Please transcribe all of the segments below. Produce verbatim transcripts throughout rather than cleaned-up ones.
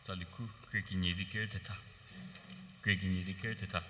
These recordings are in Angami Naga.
Tsali khu krie kenie di ker thetha. Krie kenie di ker thetha.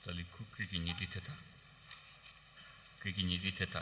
Tsali khu krie kenie di thetha. Krie kenie di thetha.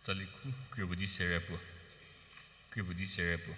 Tsali khu krie puo di sere puo. Krie puo di sere puo.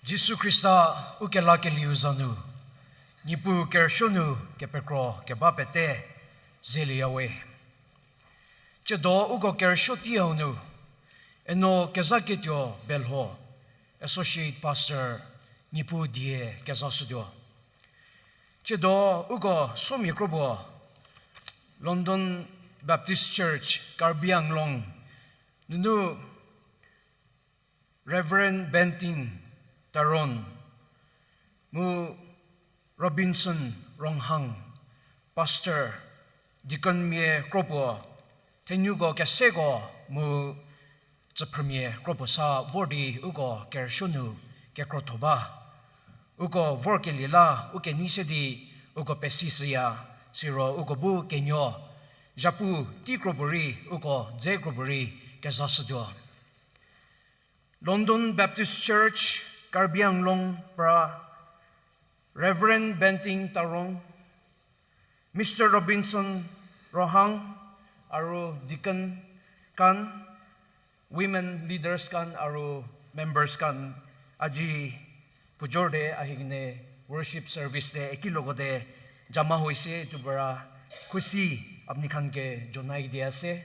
Jisu Khrista u kelakelieu za nu, Niepuu kerüsuo nu kepekro keba pete zelieyawe. Tsiedo uko kerüsuo teiu nu, Eno Kezhaketuo Belho, Associate Pastor, Niepuu die kezashütuo. Tsiedo uko somia kropuo, London Baptist Church, Karbi Anglong, nunu Reverend Benting Taron, mu Robinson Ronghang, Pastor, Deaconmia kropuo, thenuko keseko mu tsüphrümia kropuo sa vor di uko kerüsuo nu kekrotho ba. Uko vorkelie la u kenei se di uko pesishüya, siro uko bu kenuo zhapu tei kropuorei, uko dze kropuorei kezashütuo. London Baptist Church, Karbi Anglong pra, Reverend Benting Tarong, Mister Robinson Rohang, aru deacon kan, women leaders kan, aru members kan, aji pujor de a hiekine worship service de ekiloko de jama hoise tuo pera khusi apni khan ke jonai dia se.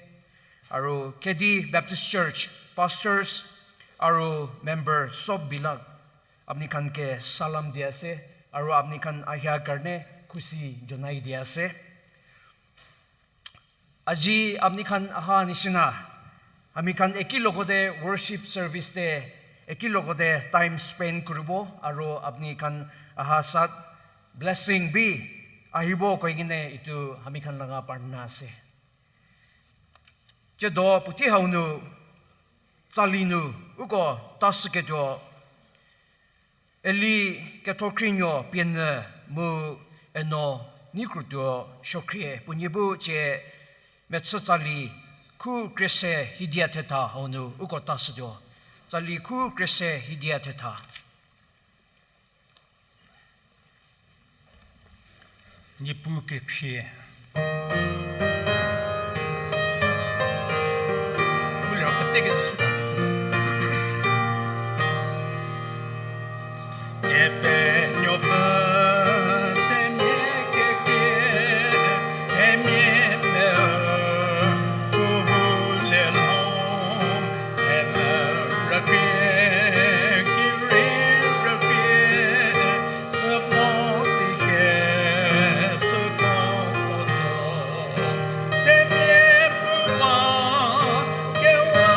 Aru Khedi Baptist Church pastors aru member sob bilak apni khan ke salam dia se. Aru apni khan a hie kerüne khusi jonai dia se. Aji apni khan a ha nisina, hami khan ekiloko de worship service de ekiloko de time spend koribo, aru apni khan a ha sa blessing bi a hibo koigine itu hami khan langa parna se. Tsiedo puotei hau nu tsali nu uko tashüketuo Eli Kethokhrinuo Pienyü mu Eno Neikrutuo Suokhrie puo nie bu tsie mechü tsali khu krie se hidia thetha hau nu uko tashütuo. Tsali khu krie se hidia thetha. Niepuu kekhrie. Ulie pete kezhü süta kecü. Kepenuopfü themia kekhrie, themia me, u hulie lho, themia rükrie, kirei rükrie, sümo pike, süko puo zo. Themia puo ba, kewa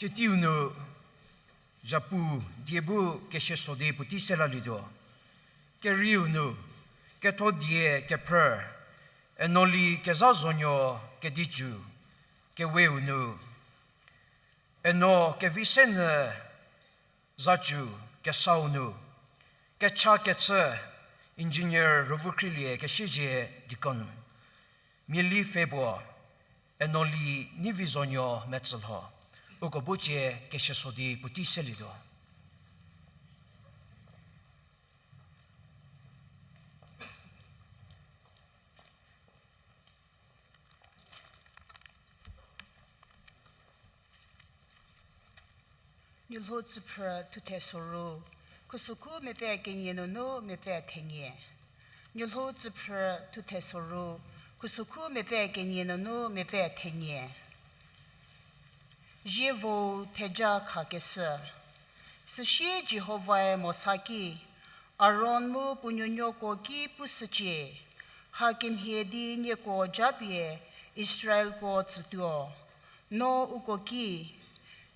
Ketieu nu, zhapu die bu keseso di puotei se lalietuo. Kerieu nu, ketho die kephrü, Enoli Kezhazonuo Kedicü, keweu nu, Eno Kevisenyü Zhacu, kesau nu, kecha kechü, Engineer Rüvükhrielie Kesiezie, Deacon, Mieli Pfhepuo, Enoli Neivizonuo Metsülho, uko bu cie keseso di puotei selietuo. Nuolhou tsüphrü thuthe soru, khusokhu mepfü kenie nunu mepfü thenie. Nuolhou tsüphrü thuthe soru, khusokhu mepfü kenie nunu mepfü thenie. Zievou theja khakeshü. Süsie Jihovae Mosa ki, Aron mu puo nuonuoko ki pushücie, hakemhie di nieko japie Israelko tsütuo. No uko ki,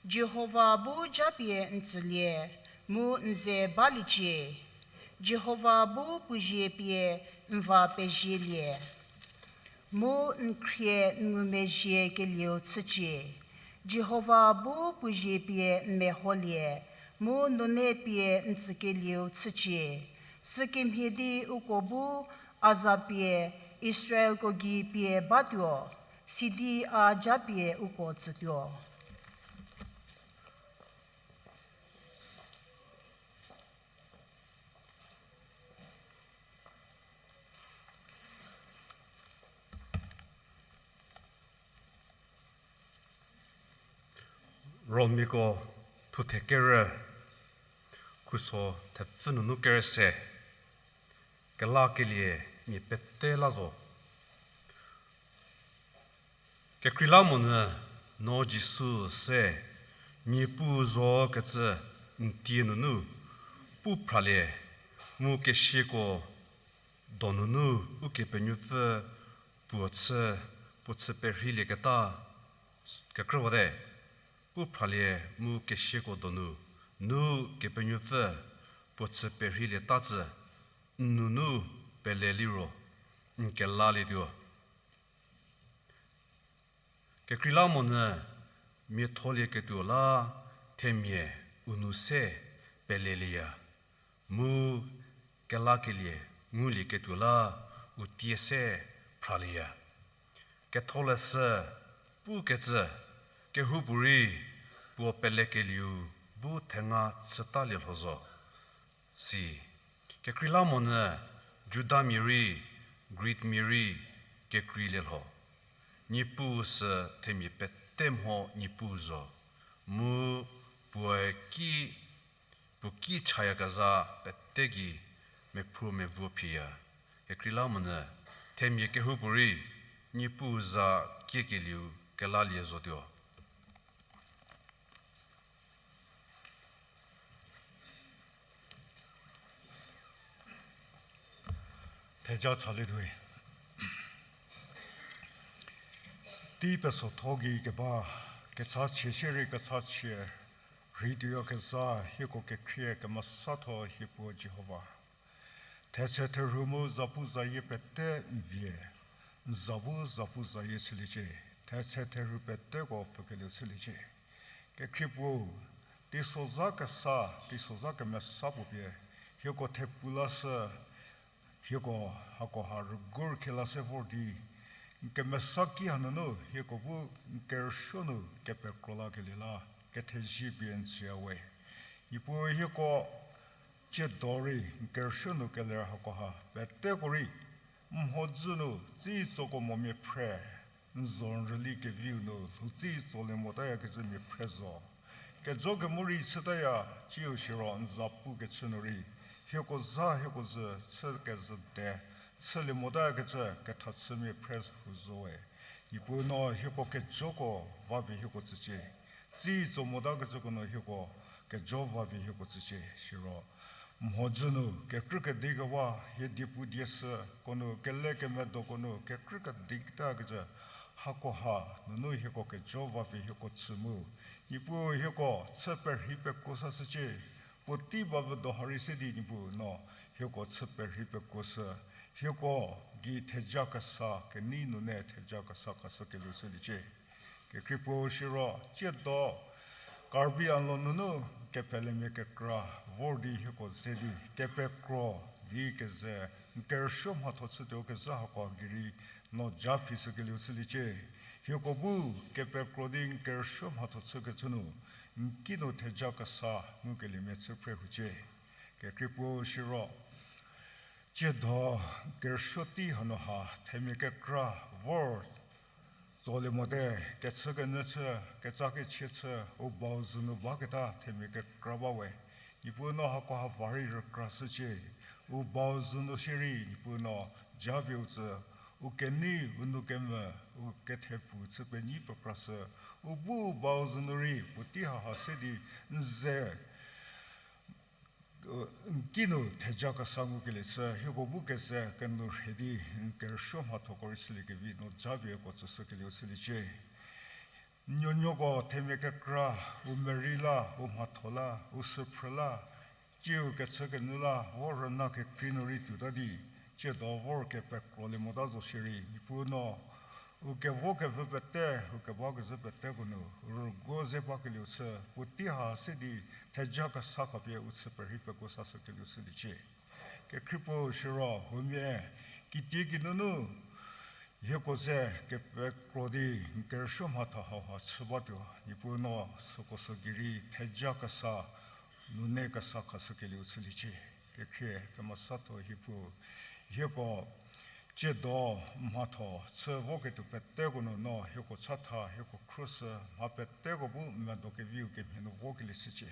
Jihova bu japie n tsülie, mu n ze baliecie. Jihova bu puo zie pie n va pezielie, mu n khrie n ngumezhie kelieu chücie. Jihova bu puo zie pie n meholie, mu nune pie n tsükelieu chücie. Sükemhie di uko bu a za pie Israelko gei pie batuo, sidi a japie uko tsütuo. Romiako thuthe kerü, khuso thepfü nunu kerü se, kelakelie mia pete la zo. Kekreilamonyü no Jisu se, Niepuu zokecü n tie nunu pu phralie, mu kesiako donunu Ukepenuopfü puo chü, puo chü perheilieketa kekrüwate. Pu phralie mu kesiako donu, nu Kepenuopfü puo chü perheilieta tsü n nunu pele liro n kelalietuo. Kekreilamonyü miatholieketuo la themia u nou se pelelieya, mu kelakelie ngulieketuo la u tie se phralieya. Ketholeshü pukecü kehoupuorei puo pelekelieu bu thenga chütalie lho zo. Si, kekreilamonyü Judamia rei, Greekmia rei kekreilie lho. Niepuu sü themia pete mho Niepuu zo, mu puoe ki, puo ki chayakezha pete gei mephruo mevuo phiya. Kekreilamonyü themia kehoupuorei Niepuu za kiekelieu kelalie zotuo. Theja chalie tuoi. Tei pesotho gei keba, kechachie shierei kechachie rheituoyakezha hieko kekhrie kemesatho hie puo Jihova. Thetse therhu mu zapu zayie pete n vie, n za bu zapu zayie chüliecie, thetse therhu peteko pfükelieu chüliecie. Kekhrie puo, teisozha kesa, teisozha kemesa puo pie hieko thepu lashü, hieko hakoha rügur khie lashü vor di, n kemesa ki hanunu hieko bu n kerüsuo nu kepekro lakelie la kethezie pie n tsüya we. Niepuu hieko tsiedo rei n kerüsuo nu keler hakoha peteko rei n mhodzü nu tsitsoko mo mia phre, n zo n rüli keviu nu lhou tsitsolie motayakecü mia phre zo. Kejo kemo rei chütaya, tsiu siro n za pukecü nu rei hieko za hieko zü chü kezhü de chülie motayakecü kethachü mia phre hu zo we. Niepuu no hieko kejoko vapie hieko tsücie. Tsitso motakecüko nu hieko kejo vapie hieko tsücie siro, mhodzü nu kekrü kedikewa hie diepu dieshüko nu kele kemedoko nu kekrü keditakecü hakoha nunu hieko kejo va pie hieko chü mu. Niepuu hieko chü perhei pekuo sashücie, puotei ba vü do ha rei se di Niepuu no hieko chü perhei pekuoshü, hieko gei theja kesa kenei nunu theja kesa khashükelieu chüliecie. Kekhrie puo siro, tsiedo Karbi Anglong nunu kepelemia kekra vor di hieko ze di kepekro di keze n kerüsuo mhatho chütuo kezhü hako gei rei no ja phi shükelieu chüliecie. Hieko bu kepekro di n kerüsuo mhatho chükecü nu n kinu theja kesa ngukeliemia chü phre hucie. Kekhrie puo siro, tsiedo kerüsuo tei hanu ha themia kekra vor tsolie mote, kechükenyü chü, ketsakechie chü, u bau zünu baketa themia kekra ba we. Niepuu no hakoha va rei rükrashücie. U bau zünu shierei Niepuu no japie u tsü, u kenei, u nou kemvü, u kethepfu chü penyi pekrashü, u bu u bau zünu rei puotei haha se di n ze n kinu theja kesa ngukelie chü, hieko bu keze kenu rhe di n kerüsuo mhathoko rei shüliekevi no japie uko tsüshükelieu chüliecie. Nuonuoko themia kekra, u merei la, u mhatho la, u süphrü la, tsiu kechükenyü la, vor rüna kekrei nu rei tuota di, tsiedo vor kepekrolie mota zo shierei Niepuu no u kevo kevü pete, u keba kezhü peteko nu rüguo ze bakelieu chü, puotei ha se di theja kesa khapie u chü perhei pekuo sashükelieu chüliecie. Kekhrie puo siro, huomia kitiekinunu hieko ze kepekro di n kerüsuo mhatho hauha chü batuo, Niepuu no süko sü gei rei theja kesa nunu kesa khashükelieu chüliecie. Kekhrie kemesatho hie Puo, hieko tsiedo mhatho chü voketuo peteko nu no hieko chatha, hieko khruoshü, mha peteko bu medo keviu kemhie nu vokelie chücie.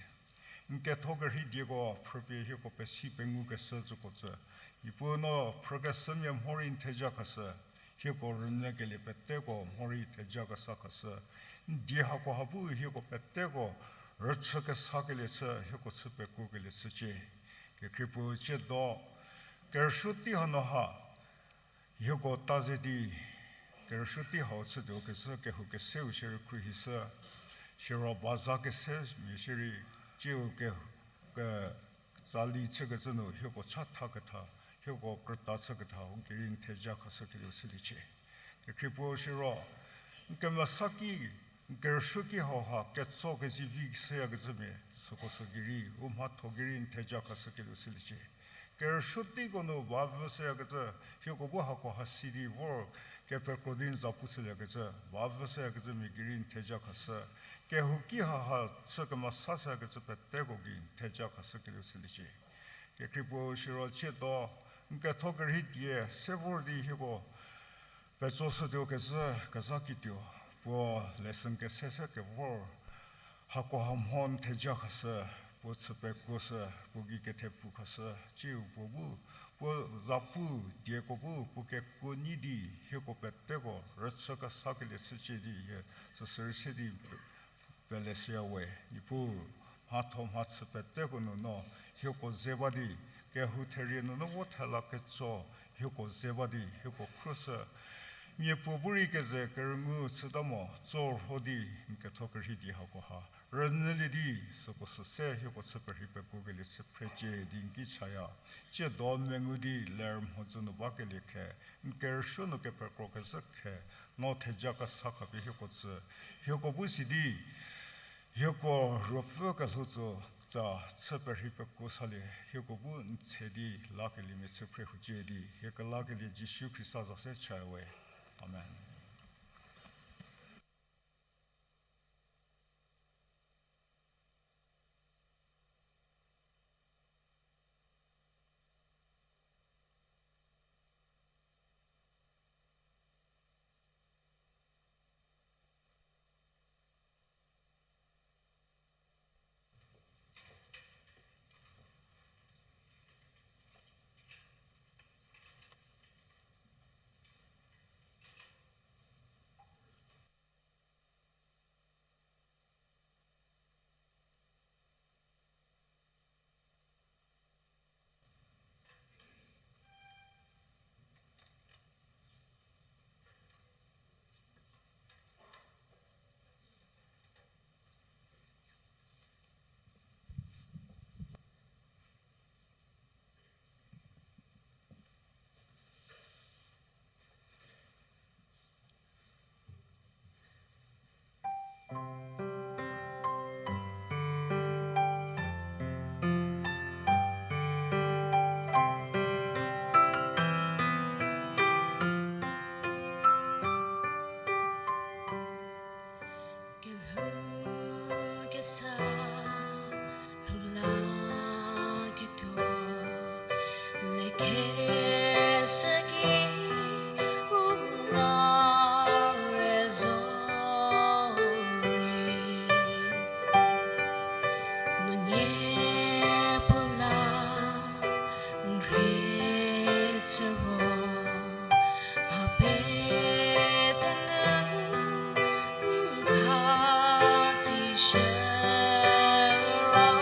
N ketho kerhei dieko phrüpie hieko pesi pengukeshü tsüko tsü, Niepuu no phrükeshümia mhorei n theja khashü, hieko rünyükelie peteko mhorei theja kesa khashü, n die hakoha bu hieko peteko rüchü kesakelie chü hieko chü pekuokelie chücie. Kekhrie Puo tsiedo kerüsuo tei hanu ha hieko ta ze di kerüsuo tei hau chütuo kezhü kehou keseu shierei khruohishü, siro baza kesemia shierei tsiu ke, ke, tsali chükecü nu hieko chatha ketha, hieko krüta chükethau gei rei n theja khashükelieu chüliecie. Kekhrie Puo siro n kemesa ki, n kerüsuo ki hauha ketso kezivi shüyakecümia süko sü gei rei u mhatho gei rei n theja khashükelieu chüliecie. Kerüsuo teiko nu ba vü shüyakecü, hieko bu hako hasi di vor kepekro di n zapu shüliakecü ba vü shüyakecümia gei rei n theja khashü, kehouki haha chü kemesa shüyakecü peteko gei n theja khashükelieu chüliecie. Kekhrie Puo siro tsiedo n ketho kerhei die se vor di hieko petso shütuo kezhü kezha kituo, puo lesson kese se kevor hakoha mho n theja khashü, puo chü pekuoshü, puo gei kethepfu khashü, tsiu puo bu, puo zapu dieko bu puo kekuo nyi di hieko peteko rüchü kesakelie chücie di hie süsürei se di pele shüya we. Niepuu, mhatho mhachü peteko nu no hieko ze ba di, kehou therie nunu vo thela ketso hieko ze ba di hieko khruoshü, miapuo bu rei keze kerüngou chüta mo tso rho di n ketho kerhei die hakoha rünyülie di süko sü se hieko chü perhei pekuokelie chü phrecie di n ki chaya. Tsiedo mengu di ler mhodzü nu bakelie khe, n kerüsuo nu kepekro kezhü khe, no theja kesa khapie hieko tsü, hieko bu si di hieko ruopfü kelhou tsotsa chü perhei pekuo salie hieko bu n tse di lakeliemia chü phre hucie di hie kelakelie Jisu Khrista za se chaya we. Amen. Niepuu la n rei tsüro, mha pete nu n kha tsishü ro,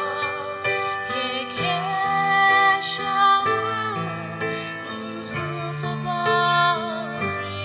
thie kesha n hupfü ba rei.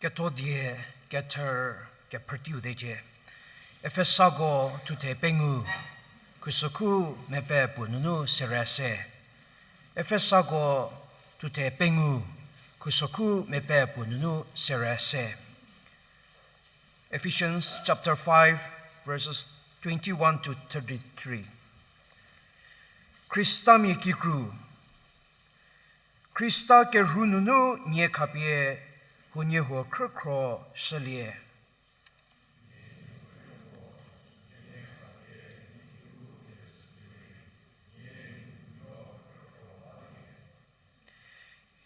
Kethodie kethor kephrüteiu decie. Efesako thuthe pengou, khusokhu mepfü puo nunu sere se. Efesako thuthe pengou, khusokhu mepfü puo nunu sere se. Ephesians chapter five, verses twenty-one to thirty-three. Khristamia kikru. Khrista kerhu nunu nie khapie huoniehuo khrükhro shülie.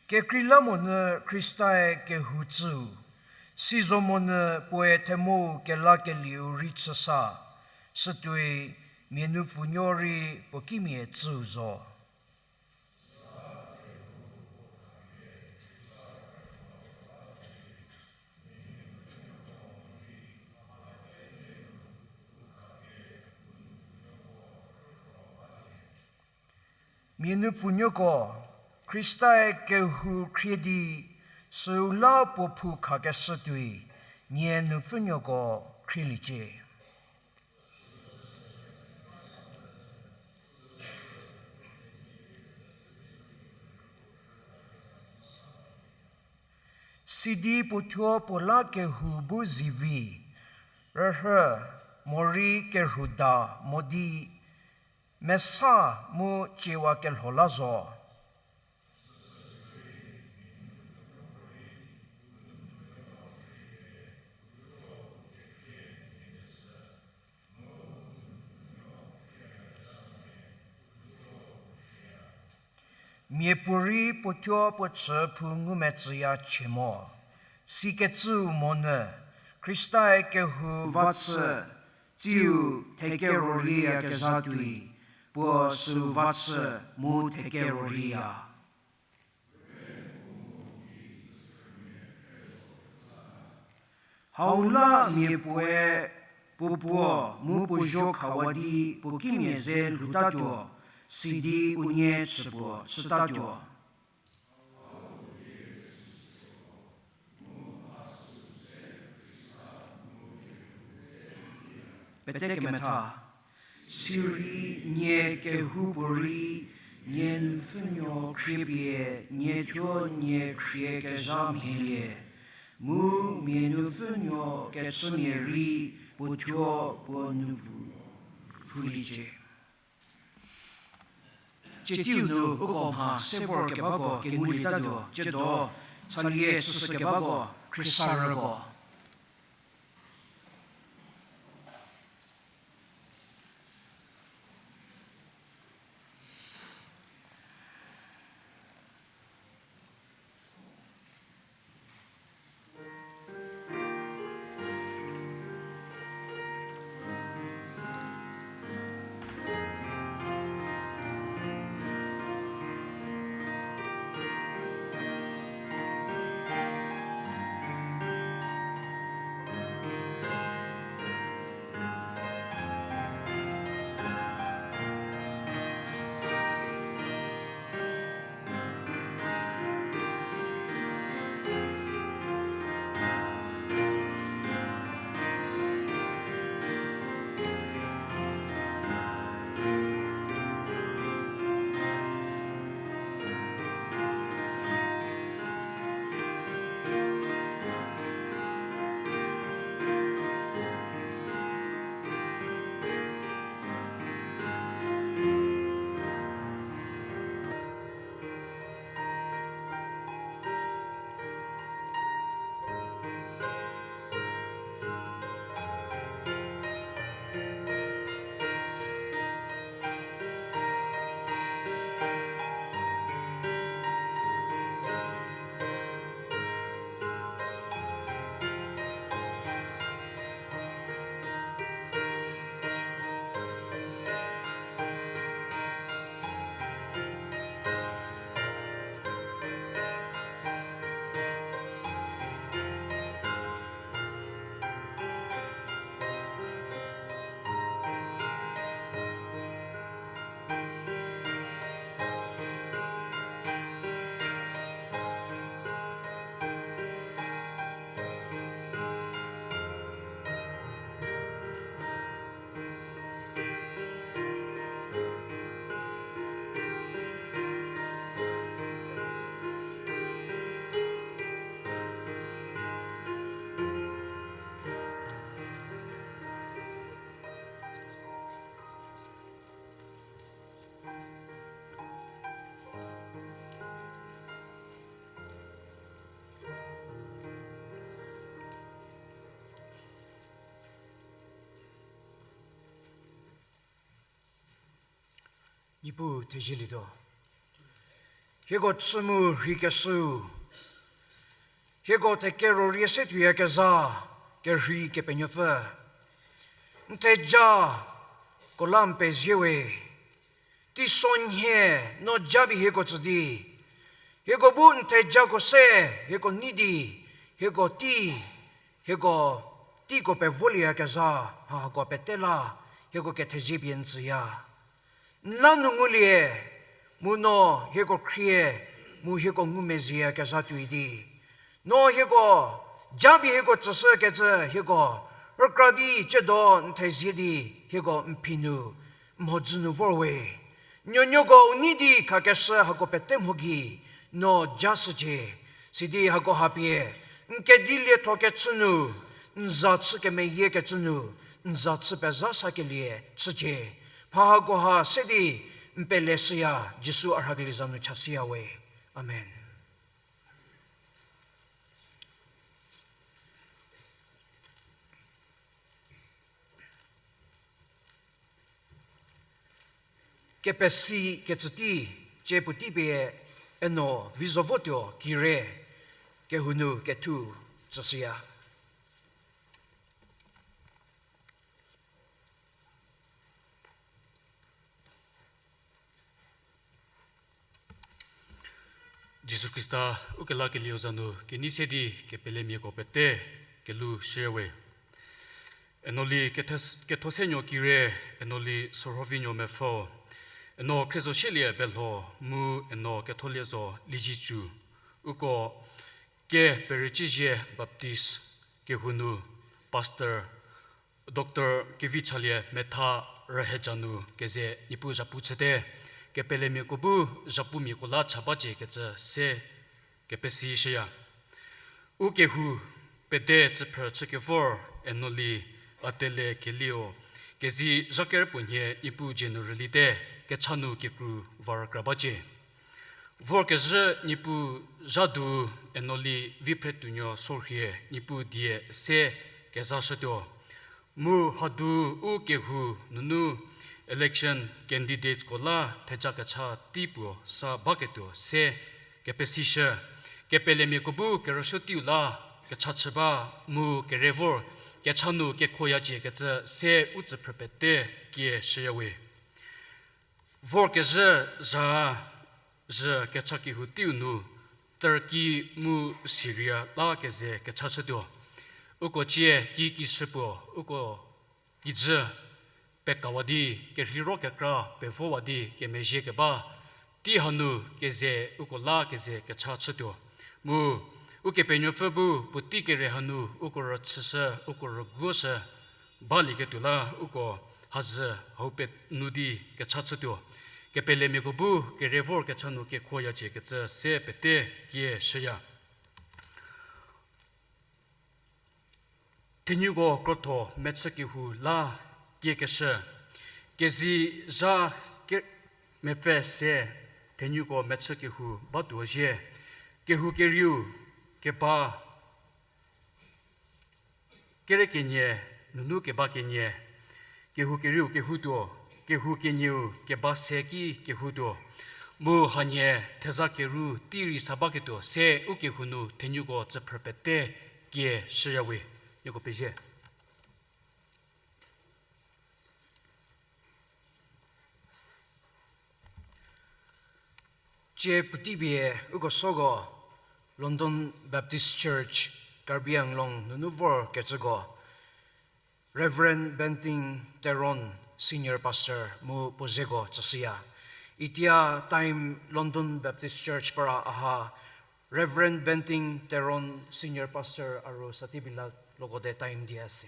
Kekreilamonyü Khristae kehou tsüu, sizomo nyü puoe themou kelakelieu rei chüsa, sütuoi mia nupfunuo rei puo kimia tsüu zo. Mia nupfunuoko, Khristae kehou khrie di süu la puo phou khakeshü tuoi, Nie nupfünuoko khrieliecie. Sidi puo thuo puo la kehou bu zivi, rührü, morei kerhuda mo di, mesa mu ciewa kelho la zo. Miapuorei puo thuo puo chü phou ngumetsüya chie mo. Sikecüu monyü, Khrista-e kehou va chü, tsiu thekero rieyakezha tuoi, puo süu va chü mu thekero rieya. Hau la mia puoe puo puo mu puo zho khawa di puo kimia ze lhoutatuo, sidi unie chüpuo chütatuo. Pete kemetha. Sirei nie kehoupuorei, nie nupfünuo khriepie, nie thuo nie khriekezha mhielie, mu mia nupfünuo kechümia rei puo thuo puo nupfu rhuliecie. Tietiu nu uko mha se vorkebako kengulietatuo, tsiedo, chalie chüshükebako, khriesarüko. Niepuu thezielietuo. Hieko chü mu rheikeshüu, hieko thekero rie se tuoyakezha kerhei Kepenuopfü, n thejako la n pezie we. Teisonhie no japie hieko tsü di, hieko bu n thejako se hieko nei di, hieko tei, hieko teiko pevolieyakezha mha hako pete la hieko kethezie pie n tsüya. N la nu ngulie, mu no hieko khrie, mu hieko ngumezhieyakezha tuoi di, no hieko Japie hieko tsüshükecü hieko rükra di ciedo n thezie di hieko n phi nu, n mhodzü nu vor we. Nuonuoko u nei di khakeshü hako pete mho gei no ja shücie. Sidi hako hapie n kedi lietho kechü nu, n za chü kemeyiekecü nu, n za chü pezha sakelie chücie. Mha hako ha se di n pele shüya, Jisu a rhakelie za nu chashüya we. Amen. Kepesi kecü tei, cie puotei pie Eno Vizovotuo Kire kehou nu kethu tsüshüya. Jisu Khrista ukelakelieu za nu kenei se di kepelemiako pete kelou shüya we. Eno li ketho-, Kethosenuo Kire, Eno li Sorhovinuo Mepfü, Eno Khriezosielie Belho, mu Eno Ketholiezo Liezietsu, uko Keperüchiezie Baptist kehou nu Pastor Doctor Kevichalie Metha rüheja nu keze Niepuu zhapu chüte, kepelemiako bu zhapumiako la cha bacie kecü se kepesi shüya. U kehou pete tsüphrü chükevor Eno li Atele Kelio, kezi zhaker puo nhie Niepuu dzie nu rülite, kecha nu kekru va rükra bacie. Vorkezhü Niepuu zha du Eno li Viphretuonuo Sorhie Niepuu die se kezashütuo. Mu hadu u kehou nunu election candidatesko la theja kecha tei puo sa baketuo se kepesishü, kepelemiako bu kerüsuo teiu la kecha chü ba mu kere vor kecha nu kekhoyacie kecü se u tsüphrü pete kie shüya we. Vorkezhü zha zhü kecha kehou teiu nu Turkey mu Syria la keze kecha chütuo. Uko cie kikishü puo, uko kijü pekawa di, kerheiro kekra pevowa di kemezhie keba, tei hanu keze uko la keze kecha chütuo. Mu Ukepenuopfü bu puotei kere hanu uko rüchüshü, uko rüguoshü balieketuo la uko hazü hau pe nu di kecha chütuo. Kepelemiako bu kere vor kecha nu kekhoyacie kecü se pete kie shüya. Thenuko krotho mechü kehou la kiekeshü, kezi zha ke-, mepfü se thenuko mechü kehou batuo zhie, kehou kerieu keba kere kenie nunu keba kenie, kehou kerieu kehoutuo, kehou kenieu keba se ki kehoutuo, mu hanie theza keru tei rei sa baketuo se u kehou nu thenuko tsüphrü pete kie shüya we. Nieko pezie. Cie puotei pie uko süko London Baptist Church, Karbi Anglong nunu vorkecüko, Reverend Benting Teron, Senior Pastor mu puo zeko tsüshüya. Itia time London Baptist Church para a ha Reverend Benting Teron, Senior Pastor a ro sati bila lokote time dia se.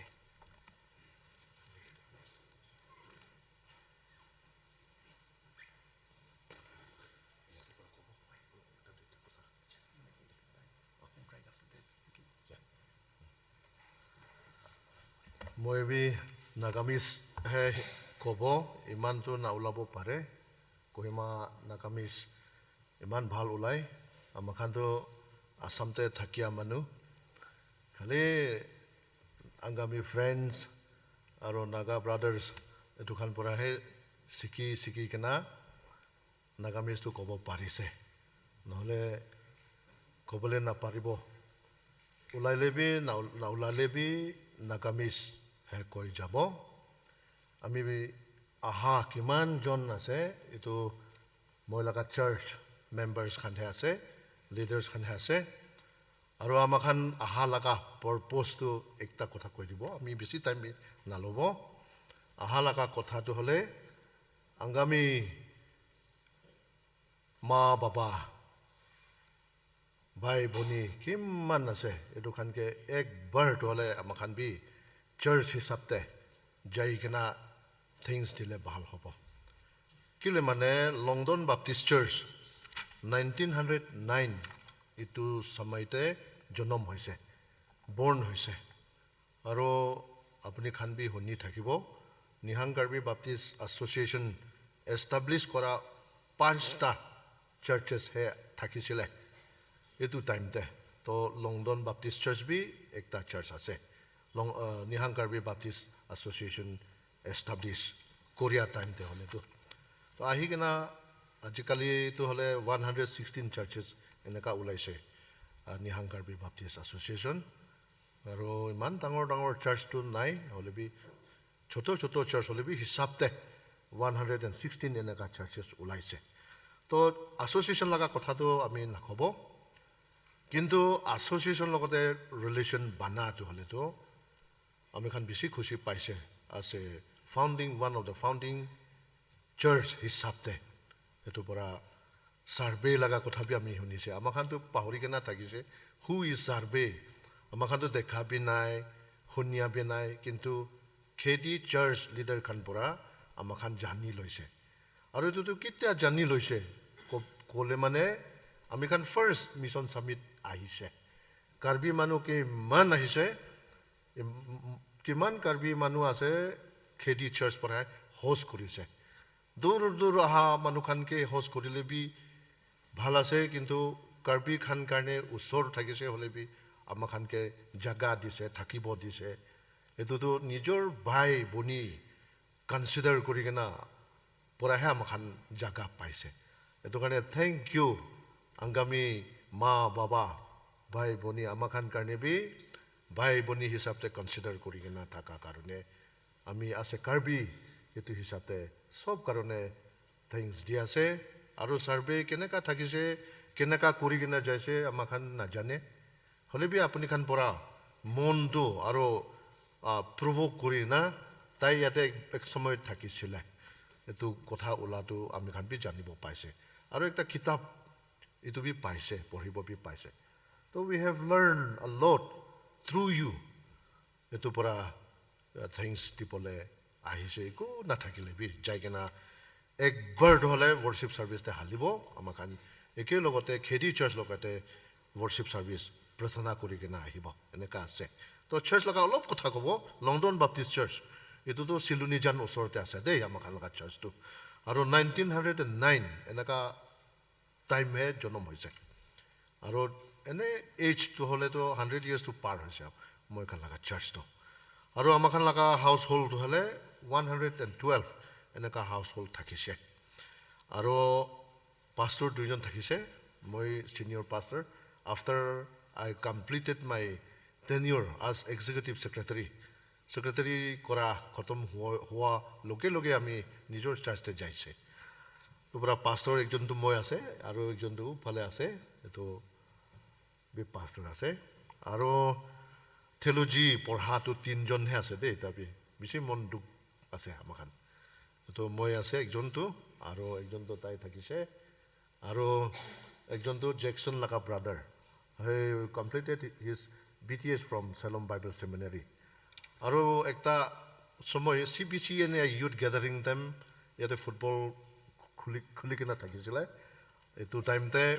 Moi bi Nagamese he kobo, iman tu na u la bo pare, Kohima Nagamese iman bhal u lai, a makhan tu Assam te thakia manu. Khali Angami friends, aro Naga brothers, etukhan pura he siki siki kena, Nagamese tu kobo pari se. Nohole kobo le na paribo. U lai le bi, na u-, na u la le bi, Nagamese he koi jabo. Ami bi a ha kiman jon na se, itu moi laka church members khan he ase, leaders khan he ase. Aro a makhan a ha laka purpose tu ekta kotha koi dibo, ami bisi time bi na lobo. A ha laka kotha tu hole, Angami ma baba, Bhai boni kiman ase, edu khan ke ek bar tuo le ama khan bi church hisab te jai kena thanks dile bahal hobo. Kile mane Longdon Baptist Church, nineteen hundred nine, itu samai te jonom hoise, born hoise. Aro apuni khan bi huni thakibo, Nihang Karbi Baptist Association establish kora পাঁচটা churches he thakisile. Itu time te, to Longdon Baptist Church bi ekta church ase. Long, uh, Nihang Karbi Baptist Association establish Korea time te hone tu. To ahi kena ajikali tu hole one hundred sixteen churches eneka ulaise, uh, Nihang Karbi Baptist Association. Aro iman dangor dangor church tu nai, holebi choto choto church holebi hisab te one hundred sixteen eneka churches ulaise. To association laga kotha tu ami nakhobo. Kintu association logote relation bana tu hole tu ami khan bisi khushi paise, as a founding, one of the founding church hisab te. Etu pura Sarbe laga kotha bi ami huni se. Ama khan tu pahori kena thakise, who is Sarbe? Ama khan tu dekha bi nai, hunia bi nai, kintu Khedi church leader khan pura ama khan jani loise. Aro etu tu kitia jani loise, ko, kole mane, ami khan first mission summit ahise. Karbi manu kiman ahise, im, kiman Karbi manu ase, Khedi church pura host korise. Dur dur aha manu khan ke host korile bi bhal ase, kintu Karbi khan karne usor thakise hole bi ama khan ke jaga dise, thakibo dise. Etu tu nijor bhai boni consider kori kena pura he ama khan jaga paise. Etu karne thank you, Angami ma baba, bhai boni ama khan karne bi, bhai boni hisab te consider kori kena thaka karone, ami as a Karbi, etu hisab te sob karone thanks di ase. Aro Sarbe keneka thakise, keneka kori kena jaise, ama khan na jane. Hole bi apuni khan pura mon tu aro, a, provoke kori na, tai yate ek, ek somoy thakisile. Etu kotha ula tu ami khan bi janibo paise. Aro ekta kitab, etu bi paise, porhibo bi paise. So we have learned a lot through you. Etu pura, uh, thanks di pole ahise, iku na thakile bi jai kena ek bar tu hole worship service te halibo, ama khan eke logote Khedi church logote worship service prathana kori kena ahibo, eneka ase. To church laga olop kotha kobo, Longdon Baptist Church, etu tu Silunijan usor te ase de, ama khan laga church tu. Aro nineteen hundred nine eneka time he jonom hoise. Aro ene age tu hole tu hundred years tu par hoise, moi khan laga church tu. Aro ama khan laga household tu hole one hundred twelve eneka household thakise. Aro pastor duijon thakise, moi senior pastor. After I completed my tenure as executive secretary, secretary kora khotom hua, hua loge loge ami nijor church te jaise. Upra pastor ekjon tu moi ase, aro ekjon tu phale ase, etu bi pastor ase. Aro theology porha tu tinjon he ase de, tabi bisi mon duk ase ama khan. Etu moi ase ekjon tu, aro ekjon tu tai thakise, aro ekjon tu Jackson laga brother. He completed his B T S from Salem Bible Seminary. Aro ekta somoy C B C ene youth gathering time, yate football khuli, khuli kena thakisile. Etu time te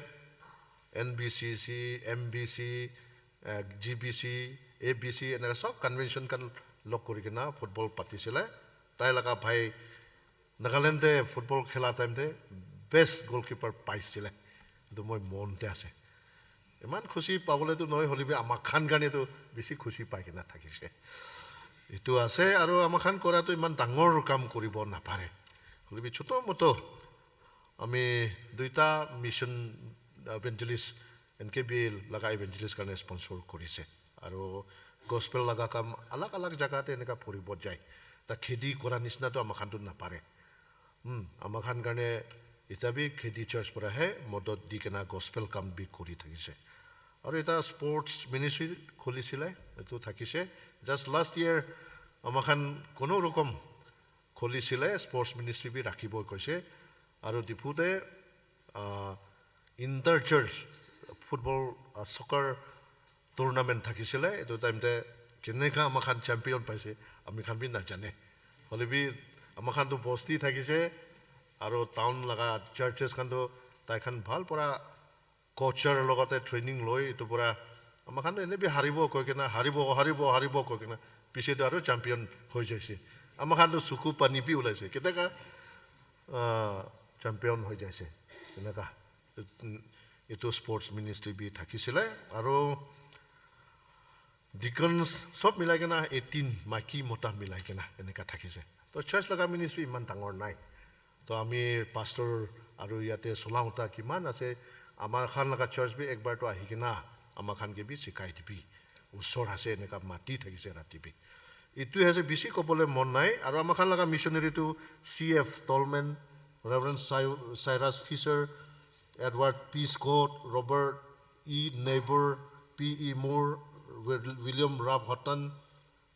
N B C C, M B C, eh, G B C, A B C, eneka sob convention kan lok kori kena football patisile. Tai laga bhai Nagaland te football khela time te best goalkeeper prize sile. Etu moi mon te ase. Iman khusi pabole tu noi, holebi ama khan karne tu bisi khusi pai kena thakise. Etu ase, aro ama khan kora tu iman dangor kam koribo na pare. Holebi choto moto ami duita mission evangelist, N K B L laga evangelist karne sponsor korise. Aro gospel laga kam alag alag jaga te eneka phoribo jai. Ta Khedi kora nisina tu ama khan tu na pare. Hmm, ama khan karne ita bi Khedi church pura he modot di kena gospel kam bi kori thakise. Aro ita sports ministry khulisile, etu thakise. Just last year ama khan kono rokom khulisile, sports ministry bi rakhibo koise. Aro Diphu te, ah, inter church football, uh, soccer tournament thakisile, etu time te keneka ama khan champion paise, ami khan bi na jane. Holebi ama khan to bosti thakise, aro town laga churches khan to tai khan bhal pura culture logote training loi, etu pura ama khan to ene bi haribo koi kena, haribo, haribo, haribo koi kena, pise to aro champion hoi jaise. Ama khan to suku pani bi ulaise. Keteka, uh, champion hoi jaise. Keneka. Etu sports ministry bi thakisile, aro deacons sob milai kena eighteen, maki mota milai kena, eneka thakise. To church laga ministry iman dangor nai. To ami pastor aro yate sola uta kiman ase, ama khan laga church bi ekbar to ahi kena, ama khan ke bi sikhai di bi. Usor ase eneka mati thakise rati bi. Itu hese bisi kopole mon nai, aro ama khan laga missionary tu C F Tolman, Reverend Cy-, Cyrus Fisher, Edward P Scott, Robert E Neighbor, P E Moore, Wil-, William Ralph Houghton,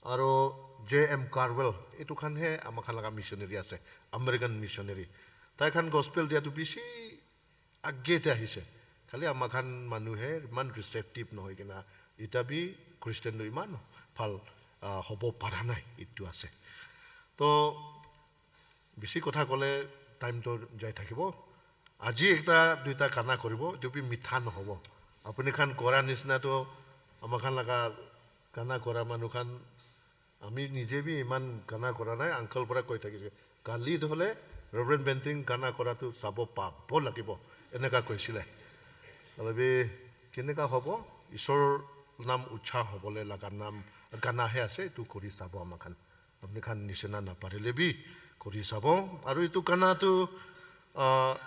aro J M Carwell. Itu khan he ama khan laga missionary ase, American missionary. Tai khan gospel dia tu bisi age te ahise. Khali ama khan manu he iman receptive no hoi kena, ita bi Christian lo iman phal, ah, hobo para nai itu ase. To bisi kotha kole time to jai thakibo. Aji ekta duita gana koribo, itu bi mitha no hobo. Apuni khan kora nisina to ama khan laga gana kora manu khan, ami nije bi iman gana kora nai, uncle pura koi thakise. Kali to hole Reverend Benting gana kora tu sabo pabo lagibo. Eneka koisile. Alabi keneka hobo, Isor nam ucha hobo le laga nam gana he ase, tu kori sabo ama khan. Apuni khan nisina na parile bi kori sabo. Aro itu gana tu, ah,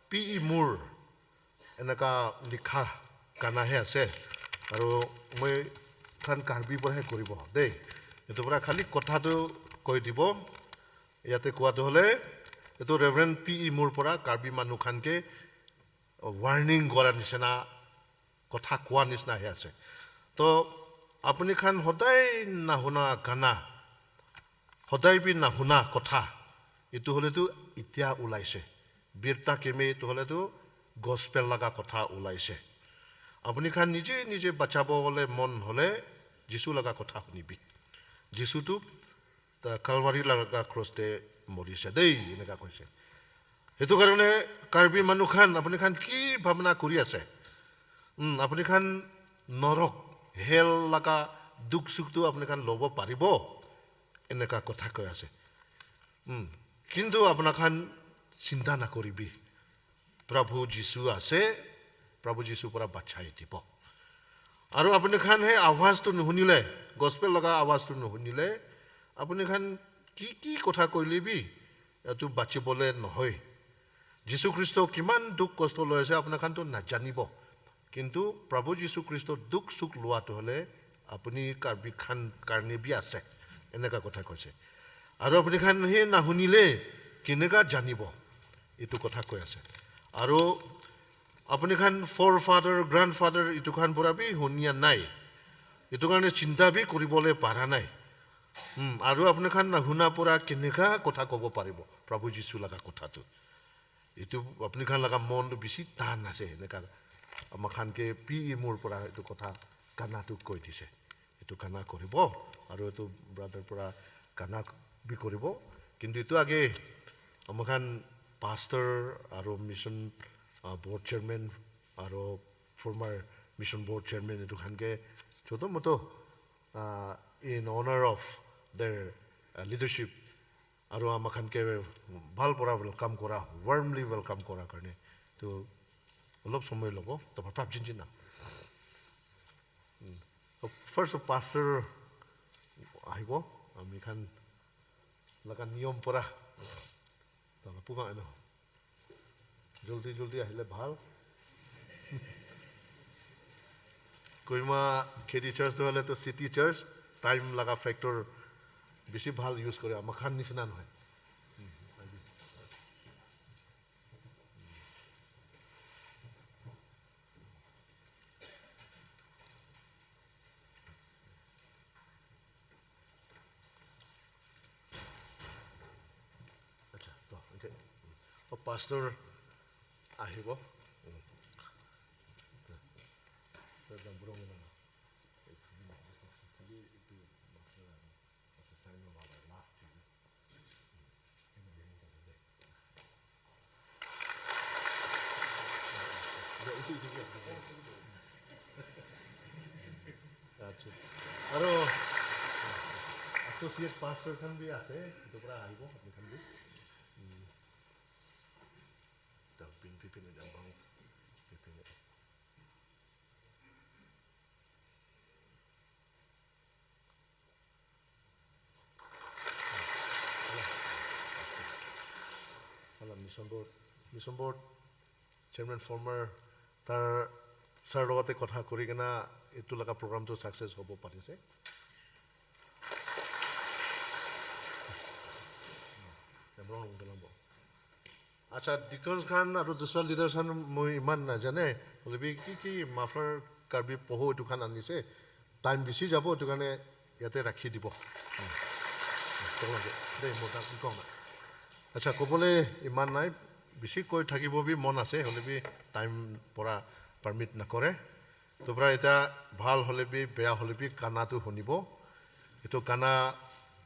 P E Moore eneka likha gana he ase. Aro moi khan Karbi pura he koribo de. Itu pura khali kotha tu koi dibo. Yate kowa tu hole, itu Reverend P E Moore pura Karbi manu khan ke warning kora nisina, kotha kowa nisina he ase. To apuni khan hodai na huna gana, hodai bi na huna kotha, itu hole tu itia ulaise. Birta keme itu hole tu gospel laga kotha ulaise. Apuni khan nije nije bachabo le mon hole Jisu laga kotha huni bi. Jisu tu ta Calvary laga cross te morise dei, eneka koise. Itu karone Karbi manu khan, apuni khan ki bhabna kori ase? Hmm, apuni khan norok, hell laga duk suk tu apuni khan lobo paribo? Eneka kotha koi ase. Hmm, kintu apuni khan chinta na koribi. Prabhu Jisu ase, Prabhu Jisu pura bachai dibo. Aro apuni khan he awaz tu nu hunile, gospel laga awaz tu nu hunile, apuni khan ki ki kotha koile bi, itu bachibole nohoi. Jisu Khristo kiman duk kosto loise apuni khan tu na janibo. Kintu Prabhu Jisu Khristo duk suk lua tu hole, apuni Karbi khan karne bi ase. Eneka kotha koise. Aro apuni khan he na hunile, keneka janibo. Itu kotha koi ase. Aro apuni khan forefather, grandfather, itu khan pura bi hunia nai. Itu karone chinta bi koribole para nai. Hmm, aro apuni khan na huna pura keneka kotha kobo paribo, Prabhu Jisu laga kotha tu. Itu apuni khan laga mon tu bisi tan ase, eneka ama khan ke P E Moore pura itu kotha gana tu koi dise. Itu gana koribo, aro itu brother pura gana bi koribo. Kintu itu age ama khan pastor, aro mission, uh, board chairman, aro former mission board chairman itu khan ke choto moto, uh, in honor of their, uh, leadership, aro ama khan ke bhal pura welcome kora, warmly welcome kora karone. To olop somoy lobo, to prap jinjin na. Hmm. First pastor ahibo, ami khan laga niyom pura. To la pu bang ano. Joldi joldi ahile bhal. Kohima Khedi church to hale to city church, time laga factor bisi bhal use kore, ama khan nisina nohoi. Acha, to, okay. O pastor ahibo. Aro associate pastor khan bi ase, etu pora ahibo, apni khan bi. Hmm. Tar pin pi pin jam bang, pi pin. Hala Mission Board, Mission Board Chairman former, tar sir logate kotha kori kena itu laga program tu success hobo parise. Acha, deacons khan aru dusra leaders khan mu iman na jane, holebi ki ki muffler Karbi puo ho itu khan anise, time bisi jabo itu karne yate rakhi dibo. Hmm. Tolage, de mo ta ikong na. Acha, kobole iman nai, bisi koi thakibo bi mon ase, holebi time pora permit na kore. Tobra ita bhal holebi, beya holebi gana tu honibo. Itu gana,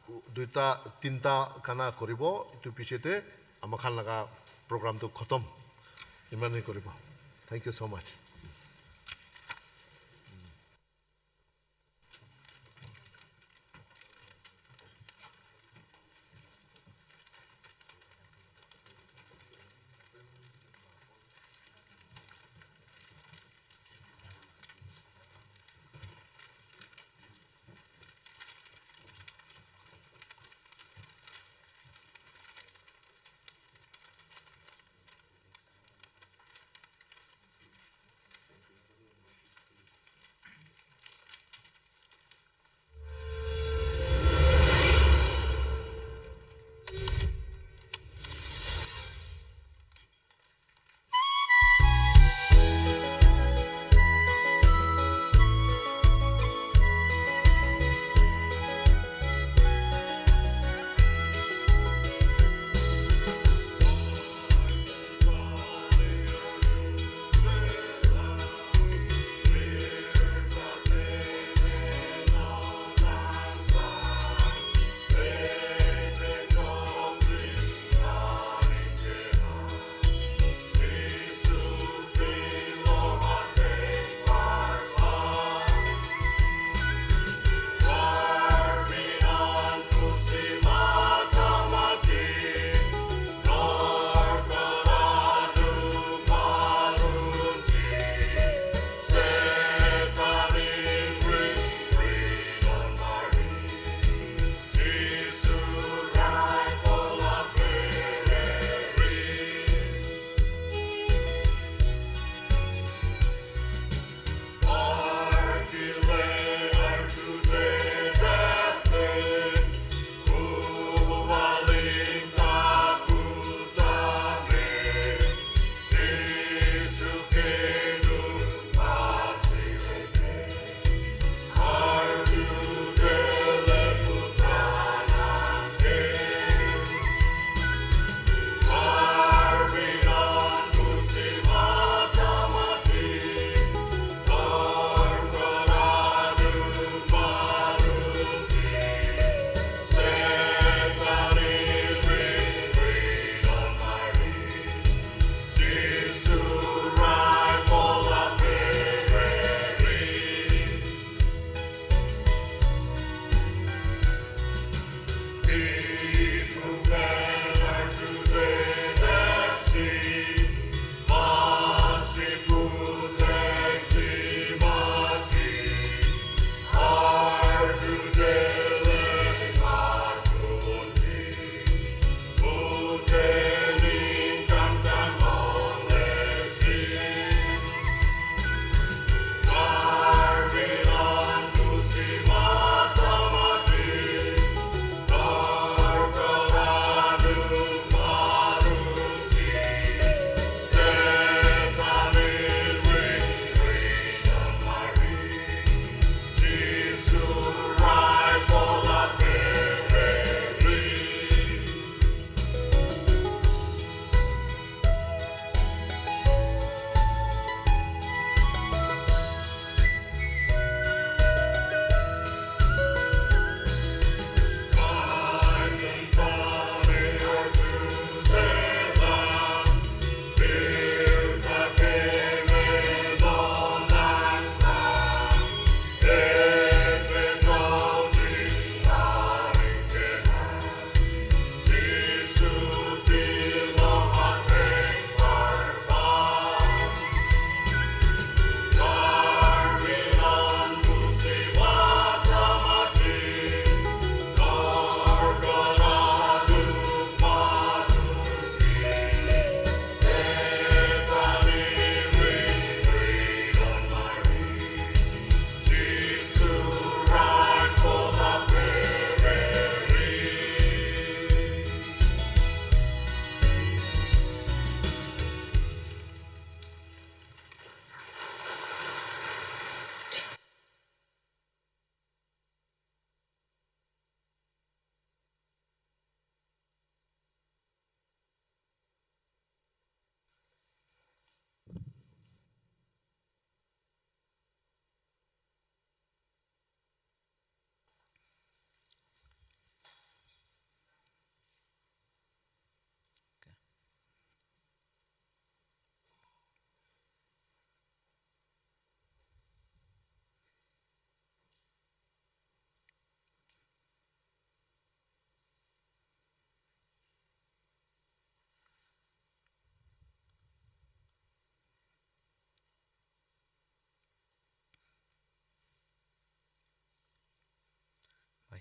u-, duita, tinta gana koribo, itu pichete, ama khan laga program tu khotom. Imani koribo. Thank you so much.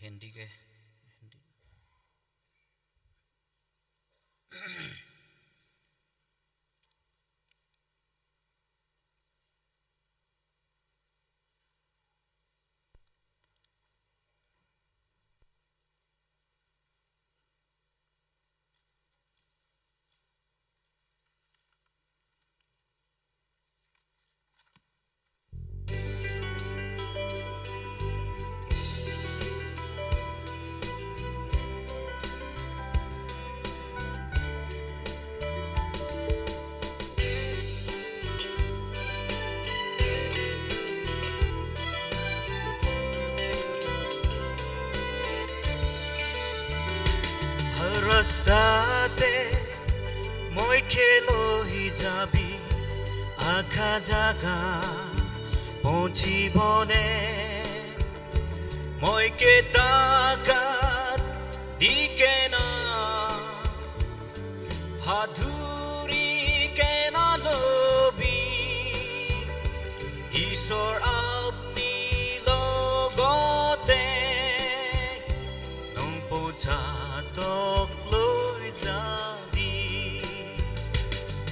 Hindi ke, Hindi. Rasta te moi kelo hi jabi, akha jaga ponchi bone, moi keta ka di kena, haduri kena lobi, Isor apni logote, nung puo cha tok lui jabi.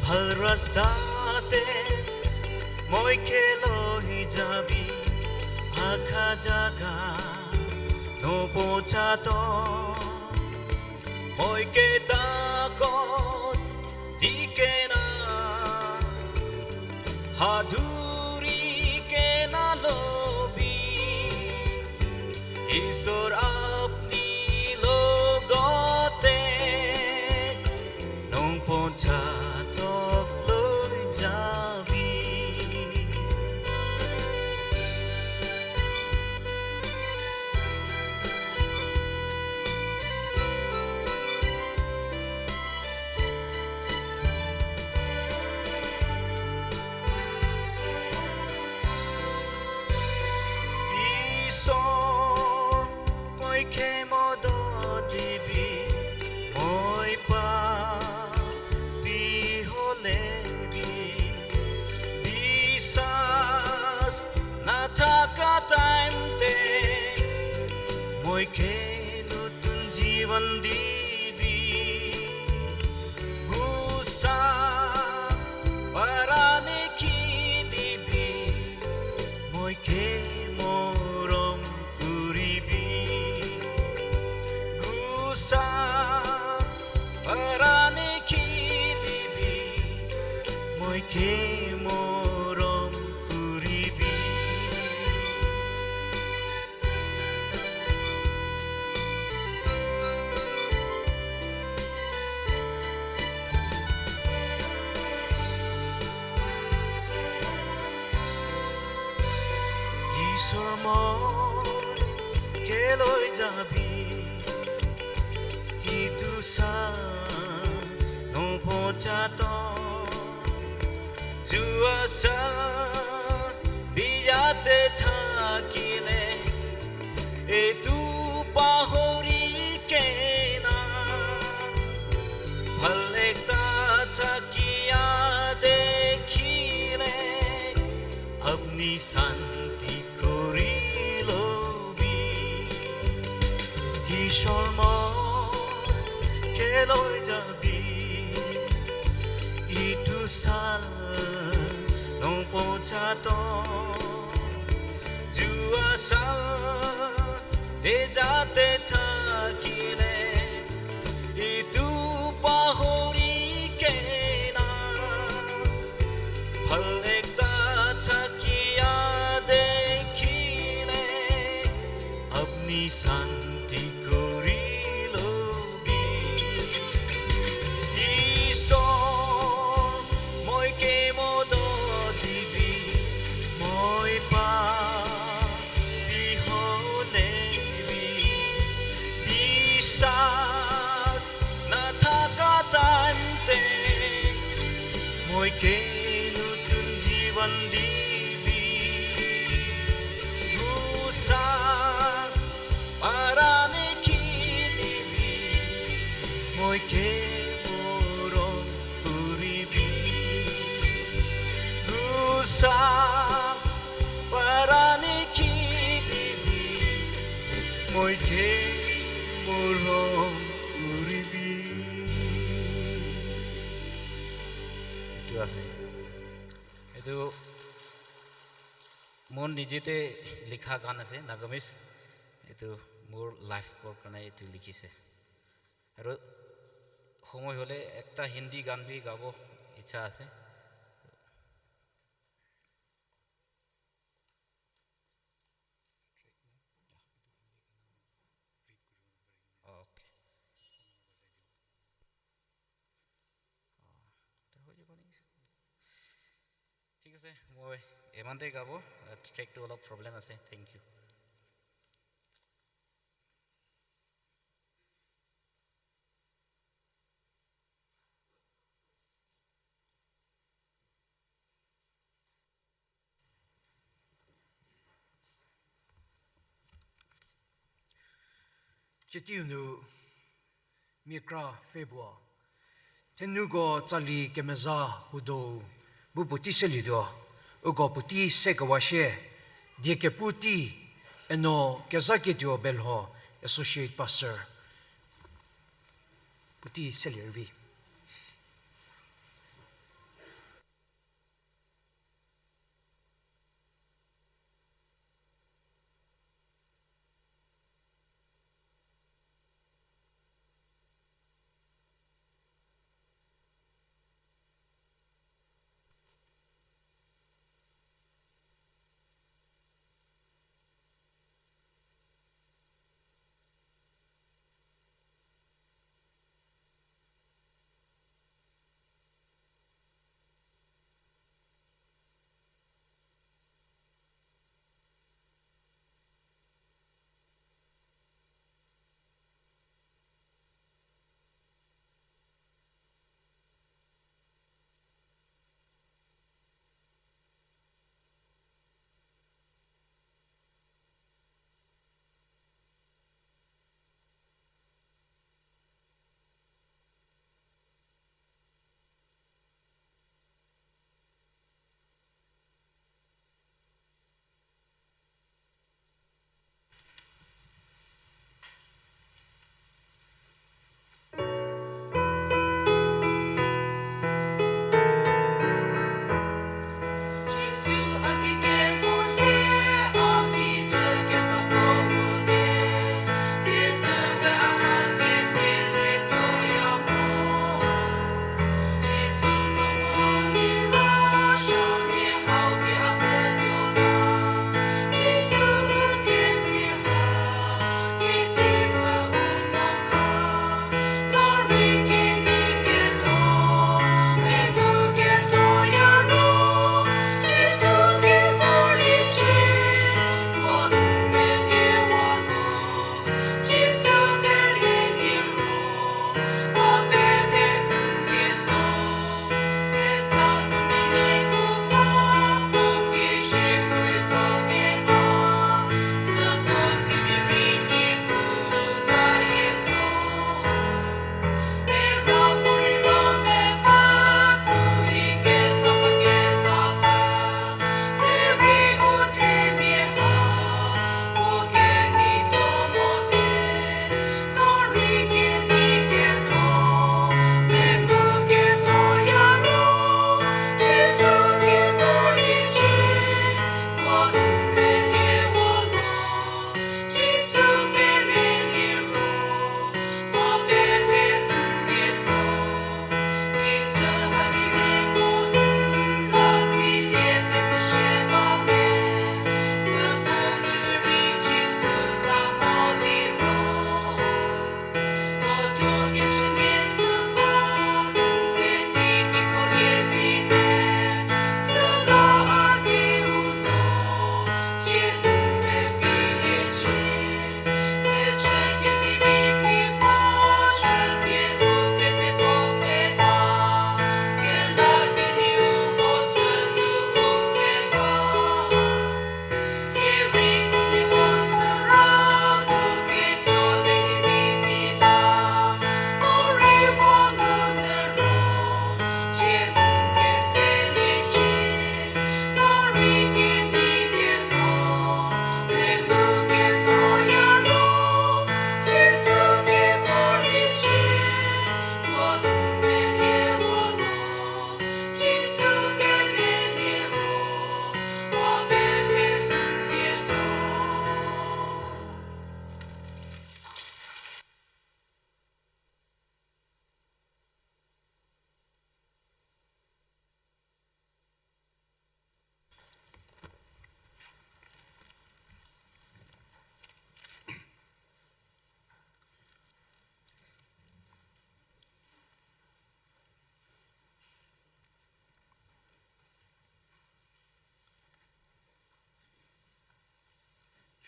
Phal rasta te, moi kelo hi jabi, akha jaga, nung puo cha tok, moi keta ko di kena, haduri kena lobi, Isor apni logote, nung puo cha tok lui jabi. Isor, moi khe mo do dibi, moi pa pi ho lebi, bisas na thaka time te, moi khe nutun jivan dibi, gusa parani ki dibi, moi khe morom kuribi. Gusa parani ki dibi, moi khe morom kuribi. Isor moi keloi jabi, itu sa no pocha to. Jua sa biyate thakile, itu pahori kena. Phalekta thakia dekhile, apni santi kori lobi. Isor moi keloi jabi, itu sa no pocha to. Jua sa biyate thakile, itu pahori kena. Phalekta thakia dekhile, apni santi kori lobi. Isor, moi kemo do dibi, moi pa pi ho lebi, bisas na thaka time te, moi ke nutun jivan dibi. Gusa parani ki dibi, moi ke morom kuribi. Gusa parani ki dibi, moi ke Ase. Etu mo nije te likha gan ase, Nagamese. Etu mo life work karna etu likhise. Aru সময় হলে একটা হিন্দি গান भी গাবো ইচ্ছা আছে। Okay. ঠিক আছে, মই ইমানতে গাব। ট্ৰেকটো অলপ প্ৰব্লেম আছে। Thank you। Citienu mia kra pfhe puo, thenuko tsali kemezha hudo bu puotei selietuo, uko puotei sekewa shie, die kepu tei, eno Kezhaketuo Belho, Associate Pastor, puotei selie rüvi.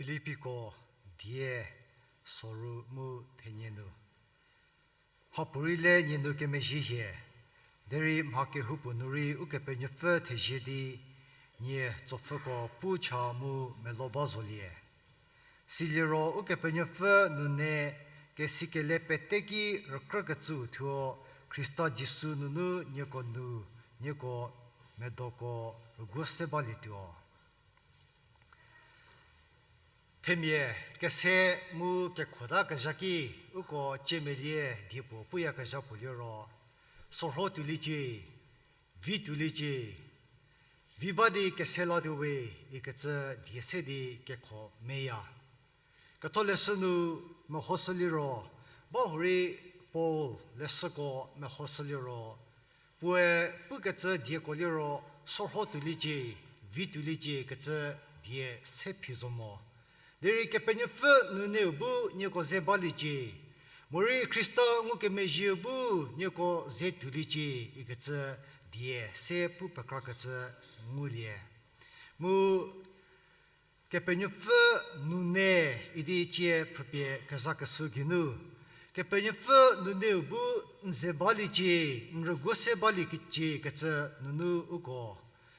Filipiko die soru mu thenie nu. Mhapuorei le nie nu kemezhie hie, derei mha kehoupuo nu rei Ukepenuopfü thezie di nie tsopfhüko pu cha mu melo ba zolie. Siliro Ukepenuopfü nune kesikele pete ki rükrükecüu thuo Khrista Jisu nunu nieko nu, nieko medoko rüguo se balietuo. Themia kese mu kekhota kezha ki uko ciemelie diepuo puyakezha puo liro, sorho tuoliecie, vi tuoliecie, vi ba di kese latuo we ikecü die se di kekho meya. Ketholeshü nu mehoshü liro, bahurei Paul leshüko mehoshü liro, puoe pukecü dieko liro, sorho tuoliecie, vi tuoliecie kecü die se phi zo mo. Derei Kepenuopfü nuneu bu nieko ze baliecie, morei Khrista ngukemezhieu bu nieko ze tuoliecie ikecü die se pu pekrakecü ngulie. Mu Kepenuopfü nune idi cie phrüpie kezhakeshü geinu, Kepenuopfü nuneu bu n ze baliecie, n rüguo se baliecie kecü nunu uko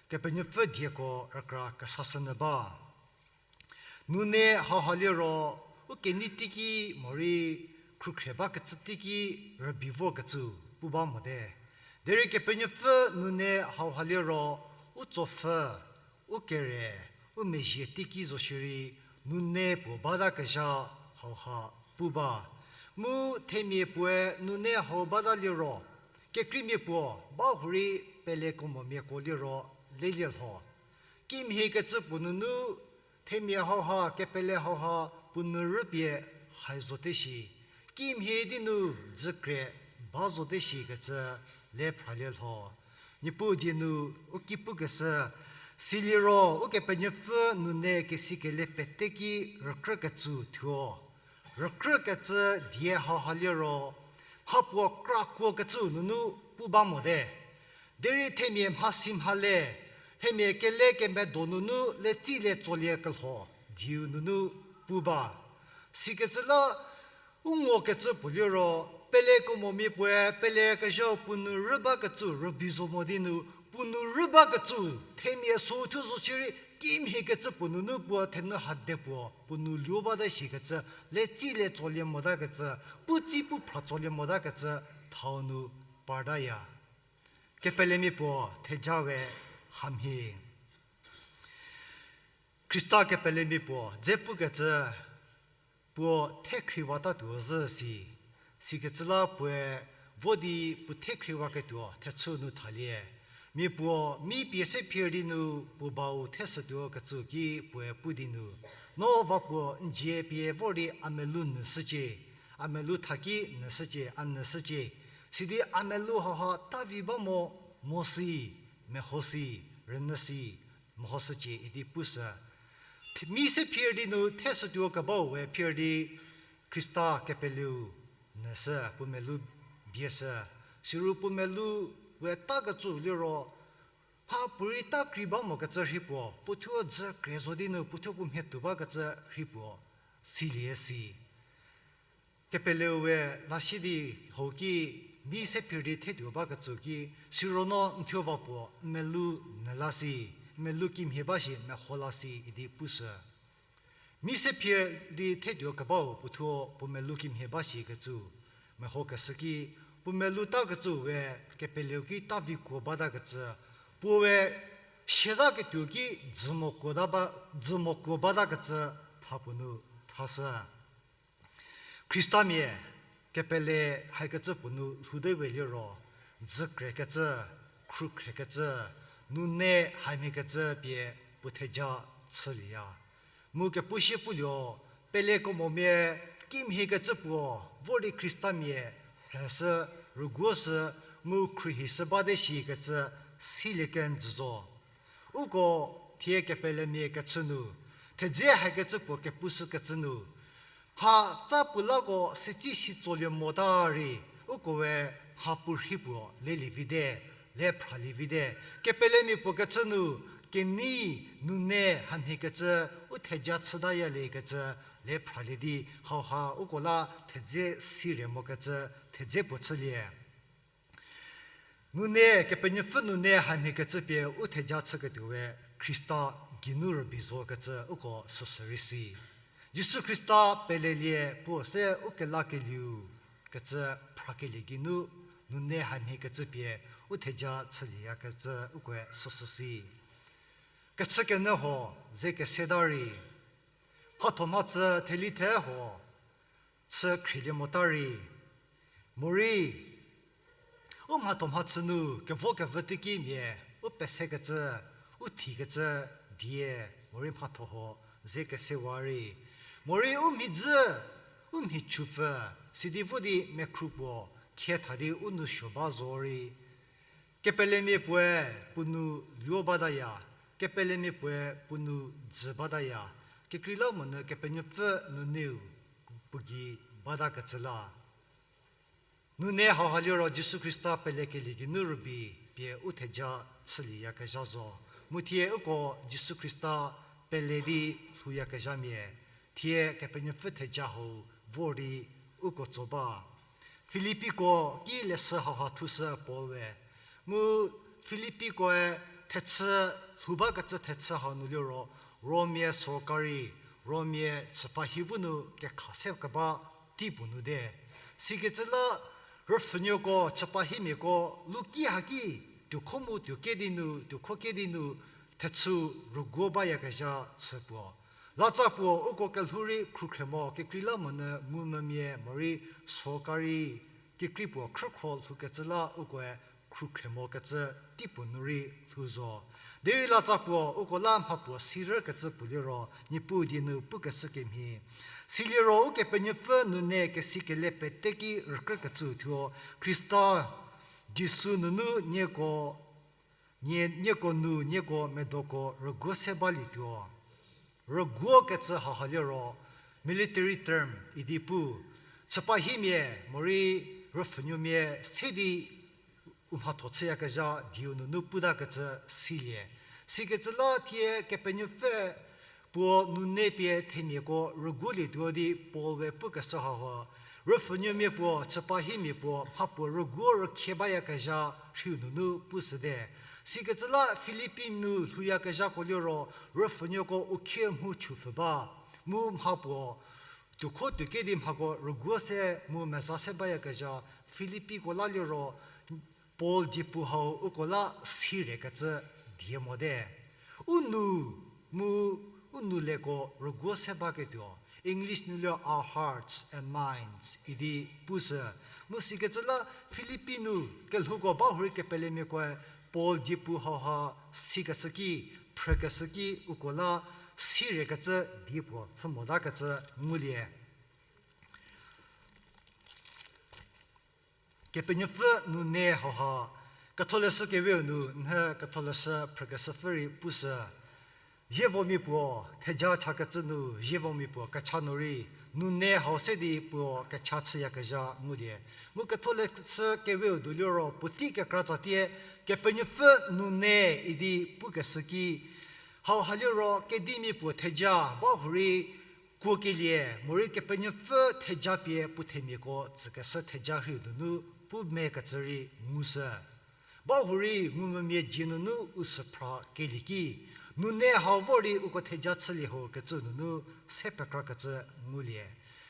Kepenuopfü dieko rükra kesashünyü ba. Nune hauha liro, u kenei teiki morei khrukhre bakecü teiki rübei vokecü pu ba mote. Derei Kepenuopfü nune hauha liro, u tsopfhü, u kere, u mezhie teiki zo shierei, nune puo batakezha hauha pu ba. Mu themia puoe nune hau bata liro, kekreimia puo, bahurei peleko momiako liro, lelie lho. Kimhiekecü puo nunu, themia hauha, kepele hauha, puo nu rüpie hai zote shi. Kimhie di nu dzükre ba zote shikecü le phralie lho. Niepuu die nu u ki pukeshü, siliro Ukepenuopfü nune kesikele pete ki rükrükecü thuo. Rükrükecü die hauha liro, mhapuo krakuokecü nunu pu ba mote. Derei themia mhasi mhale, themia kele kemedo nunu letsi le tsolie kelho, dieu nunu pu ba. Sikecü la, u ngokecü puo liro, peleko momia puoe pelekezhau puo nu rü bakecü rübei zo mo di nu, puo nu rü bakecü, themia süu thuo zo shierei, kimhiekecü puo nunu puo thenu hade puo, puo nu luo bata shikecü, letsi le tsolie motakecü, pu tsi pu phra tsolie motakecü, thau nu partaya. Kepelemia puo theja we hamhie. Khrista kepelemia puo dze pukecü, puo thekhriwatatuo zhü si. Sikecü la puoe vo di puo thekhriwaketuo thechü nu thalie. Mia puo mi pie se phir di nu puo bau theshütuo kecü ki puoe pu di nu, no va puo n dzie pie vor di a melou nyüshücie, a melou tha ki nyüshücie, a nyüshücie. Sidi a melou hauha tavi ba mo, mo si, meho si, rünyü si, mehoshücie idi pushü. Mi se phir di nu theshütuo kebau we phir di Khrista kepeleu nyüshü, puo melou bieshü. Siro puo melou we takecü liro, mhapuorei ta krei ba mokecü rhei puo, puo thuo dzü kre zo di nu puo thuo puo mhie tuo bakecü rhei puo, silie si. Kepeleu we lashi di hau ki, mi se phir di thetuo bakecü ki, siro no n thuo va puo n melou nyü la si, n melou kimhie ba shi meho la si idi pushü. Mi se phir di thetuo kebau puo thuo puo melou kimhie ba shikecü, mehokeshü ki, puo melou takecü we kepeleu ki tavi kuo batakecü, puo we siataketuo ki dzü mo kuo ta ba, dzü mo kuo batakecü tha puo nu thashü. Khristamia kepele haikecü puo nu lhoude we liro, dzü krekecü, khru khrekecü, nune hamhiekecü pie puo theja chülieya. Mu kepushie puo liro, peleko momia kimhiekecü puo, vor di Khristamia heshü, rüguoshü, mu khruohishü bate shikecü silie kenjü zo. Uko thie kepelemia kechü nu, thedze haikecü puo kepushükecü nu, mha tsa puo lako sitsi si tsolie mota rei, uko we mha puo rhei puo lelie vite, le phralie vite. Kepelemia puo kechü nu, Kenei nune hamhiekecü u theja chütayale kecü le phralie di hauha uko la thedze sirie mokecü thedze puo chülie. Nune, Kepenuopfü nune hamhiekecü pie u theja chüketuowe Khrista geinu rübei zokecü uko süsü rei si. Jisu Khrista pelelie puo se u kelakelieu kecü phrakelie geinu nune hamhiekecü pie u theja chülieyakecü ukoe süsü si. Kechükenyü huo ze keseta rei, mhatho mhachü theli the huo chü khrielie mota rei, morei u mhatho mhachü nu kevokevü teiki mia u pesekecü, u thikecü die, morei mhatho huo ze kesewa rei, morei u mhidzü, u mhichupfü, sidi vo di mekhru puo khie tha di u nou suo ba zo rei, kepelemia puoe puo nou luo bataya, kepelemia puoe puo nou dzü bataya, kekreilamonyü Kepenuopfü nuneu puo gei batakecü la. Nune hauha liro Jisu Khrista pelekelie geinu rübei pie u theja chülieyakezha zo. Mu thie uko Jisu Khrista pele di lhouyakezhamia, thie Kepenuopfü theja hau vor di uko tso ba. Filippiko ki leshü hauha thushü Paul-e. Mu Filippikoe thechü lhou bakecü thechü hau nu liro, Rommia sorkari, Rommia chüpa hi bu nu kekha se keba tei puo nu te. Sikecü la rüpfhünuoko chüpa himiako luki haki tuokho mu tuo kedi nu, tuokho kedi nu thechü rüguo bayakezha chü puo. Latsa puo uko kelhou rei khrukhre mo, kekreilamonyü ngumvümia morei sorkari kekrei puo khrükhro lhoukecü la ukoe khrukhre mokecü tei puo nu rei lhou zo. Derei latsa puo uko la mha puo sirükecü puo liro, Niepuu die nu pukeshü kemhie. Siliro Ukepenuopfü nune kesikele peteki rükrükecü thuo, Khrista Jisu nunu nieko, nie, nieko nu nieko medoko rüguo se balietuo. Rüguokecü hauha liro military term idi pu, chüpa himia morei rüpfhünuomia se di u mhatho chüyakezha dieu nunu putakecü silie. Sikecü la thie Kepenuopfü puo nune pie themiako rüguolietuo di Paul-e pukeshü hauha, rüpfhünuomia puo, chüpa himia puo, mha puo rüguo rükhie bayakezha rhiu nunu pushüte. Sikecü la Filippi nu lhouyakezhako liro, rüpfhünuoko u khie mhu chupfü ba, mu mha puo tuokho tuo kedi mhako rüguo se mu meza se bayakezha Filippiko la liro, Paul diepu hau uko la siriekecü die mote. U nou mu u nouleko rüguo se baketuo. English nu liro our hearts and minds idi pushü. Mu sikecü la Filippi nu kelhouko ba hurei kepelemiakoe Paul diepu hauha sikeshü ki, phrükeshü ki uko la siriekecü diepuo chü motakecü ngulie. Kepenuopfü nune hauha, Ketholeshü Keweu nu nhie Ketholeshü phrükeshüpfü rei pushü. Zievomia puo theja chakecü nu, zievomia puo kecha nu rei, nune hau se di puo kecha chüyakezha ngulie. Mu Ketholeshü Keweu du liro puotei kekra tsatie, Kepenuopfü nune idi pukeshü ki, hauha liro kedimia puo theja ba hurei kuokelie, morei Kepenuopfü theja pie puo themiako tsükeshü theja rhiu nunu pu mekecü rei ngushü. Ba hurei ngumvümia dzie nunu u süphra kelie ki, nune hau vor di uko theja chülie ho kecü nunu se pekrakecü ngulie.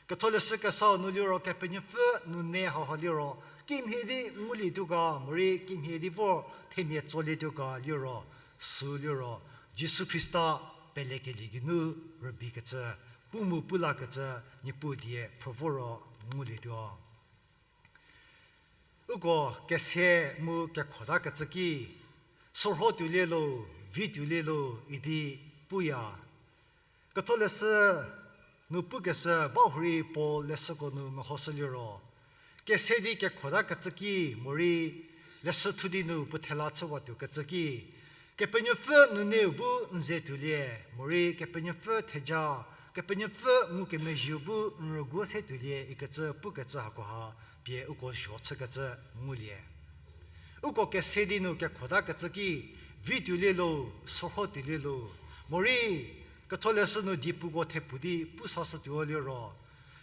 Ketholeshü Kesau nu liro Kepenuopfü nune hauha liro, kimhie di ngulietuo ga, morei kimhie di vor themia tsolietuo ga liro, sü liro, Jisu Khrista pelekelie geinu rübeikecü, pu mu pulakecü, Niepuu die phrü voro ngulietuo. Uko kese mu kekhotakecü ki, sorho tuolie lo, vi tuolie lo idi puya. Ketholeshü nu pukeshü ba hurei Paul leshüko nu mehoshü liro, kese di kekhotakecü ki, morei leshü thu di nu puo thela chüwatuokecü ki, Kepenuopfü nuneu bu n ze tuolie, morei Kepenuopfü theja, Kepenuopfü ngukemezhieu bu n rüguo se tuolie ikecü pukecü hakoha pie uko zho chükecü ngulie. Uko kese di nu kekhotakecü ki, vi tuolie lo, sürho tuolie lo. Morei, ketholeshü nu diepuko thepu di pu sashütuo liro,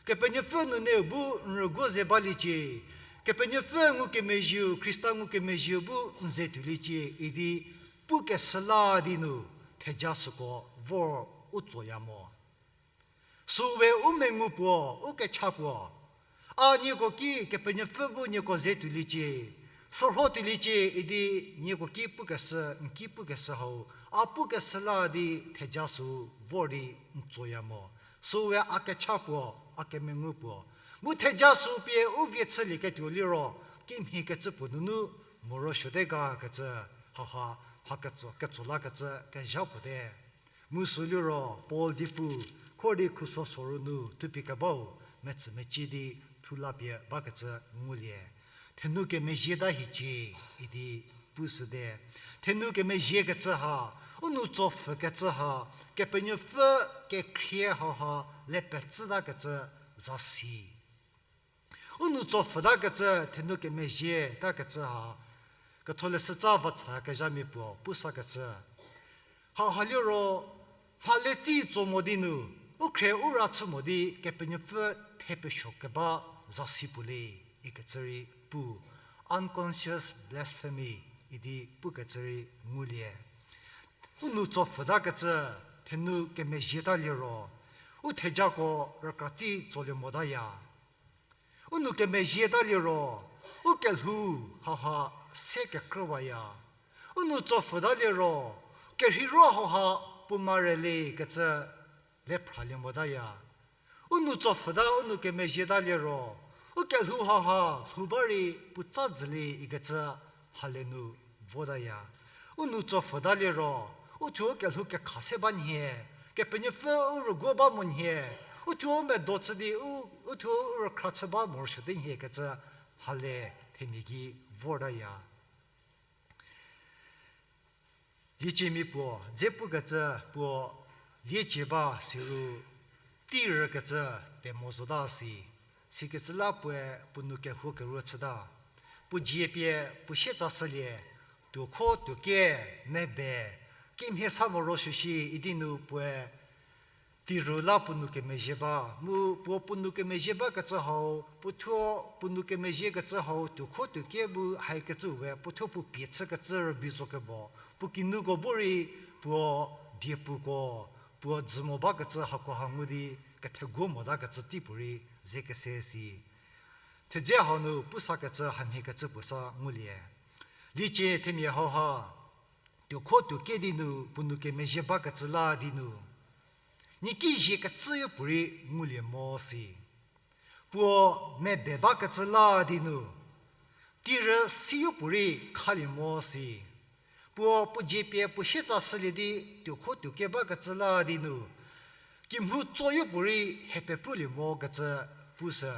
Kepenuopfü nuneu bu n rüguo ze baliecie, Kepenuopfü ngukemezhieu, Khrista ngukemezhieu bu n ze tuoliecie idi pukeshü la di nu theja süko vor u tsoya mo. Süu we u mengu puo, u kecha puo, a nieko ki Kepenuopfü bu nieko ze tuoliecie, sürho tuoliecie idi nieko ki pukeshü, n ki pukeshü hau, a pukeshü la di theja süu vor di n tsoya mo. Süu we a kecha puo, a kemengu puo. Mu theja süu pie u vie chülieketuo liro, kimhie kecü puo nunu morosuote ga kecü, haha, ha ketso, ketso la kecü kezha puote. Mu sü liro Paul diepu, khor di khuso soru nu thupie kebau, metsü mecie di thu la pie bakecü ngulie. Thenu kemezhieta hiecie idi pushüte. Thenu kemezhiekecü ha, u nou tsopfhükecü ha, Kepenuopfü kekhrie hauha le petsütakecü zasi. U nou tsopfhütakecü, thenu kemezhietakecü ha, ketholeshütsa vacha kezhamia puo pusakecü. Hauha liro, mha le tsi tso mo di nu, u khrie u ra chü mo di Kepenuopfü thepesuo keba zasi puo le, ikecü rei pu, unconscious blasphemy idi pukecü rei ngulie. U nou tsopfhütakecü, thenu kemezhieta liro, u thejako rükra tsi tsolie motaya. U nou kemezhieta liro, u kelhou hauha se kekrüwaya. U nou tsopfhüta liro, kerheiro hauha puo mare le kecü le phralie motaya. U nou tsopfhüta, u nou kemezhieta liro, u kelhou hauha lhou ba rei puo tsa dzülie ikecü hale nu votaya. U nou tsopfhüta liro, u thuo u kelhou kekha se ba nhie, Kepenuopfü u rüguo ba mo nhie, u thuo u medo chü di u, u thuo u rükhra chü ba morosuote nhie kecü hale themia ki vortaya. Lieciemia puo dze pukecü puo liecie ba siro, tei rükecü pemo zota si, sikecü la puoe puo nou kehuo keruo chüta. Puo dzie pie puo sietsashülie, tuokho tuoke, mebe, kimhie sa morosuo shi idi nu puoe tei rü la puo nou kemezhie ba, mu puo puo nou kemezhie bakecü hau, puo thuo puo nou kemezhiekecü hau, tuokho tuoke bu haikecü we, puo thuo puo pie chükecü rübei zo kemo, puo kinuko bu rei puo diepuko, puo dzü mo bakecü hako ha ngu di ketheguo motakecü tei puorei ze kese si. Thedze hau nu pusakecü hamhiekecü puo sa ngulie. Liecie themia hauha, tuokho tuoke di nu puo nou kemezhie bakecü la di nu, niaki zie kecüyopuorei ngulie mo si. Puo mebe bakecü la di nu, tei rü siyopuorei khalie mo si. Puo puo dzie pie puo sietsashülie di tuokho tuoke bakecü la di nu, kimhu tsoyopuorei hie peprulie mokecü pushü.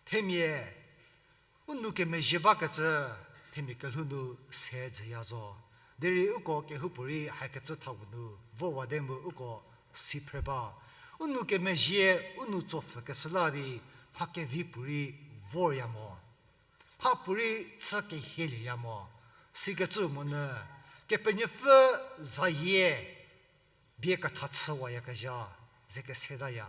Themia u nou kemezhie bakecü, themia kelhou nu se dzüya zo. Derei uko kehoupuorei haikecü tha puo nu vorwate mu uko si phre ba. U nou kemezhie, u nou tsopfhükecü la di mha kevi puorei vorya mo. Mhapuorei chü kehielieya mo. Sikecü monyü, Kepenuopfü zayie bie ketha chüwayakezha ze kesetaya.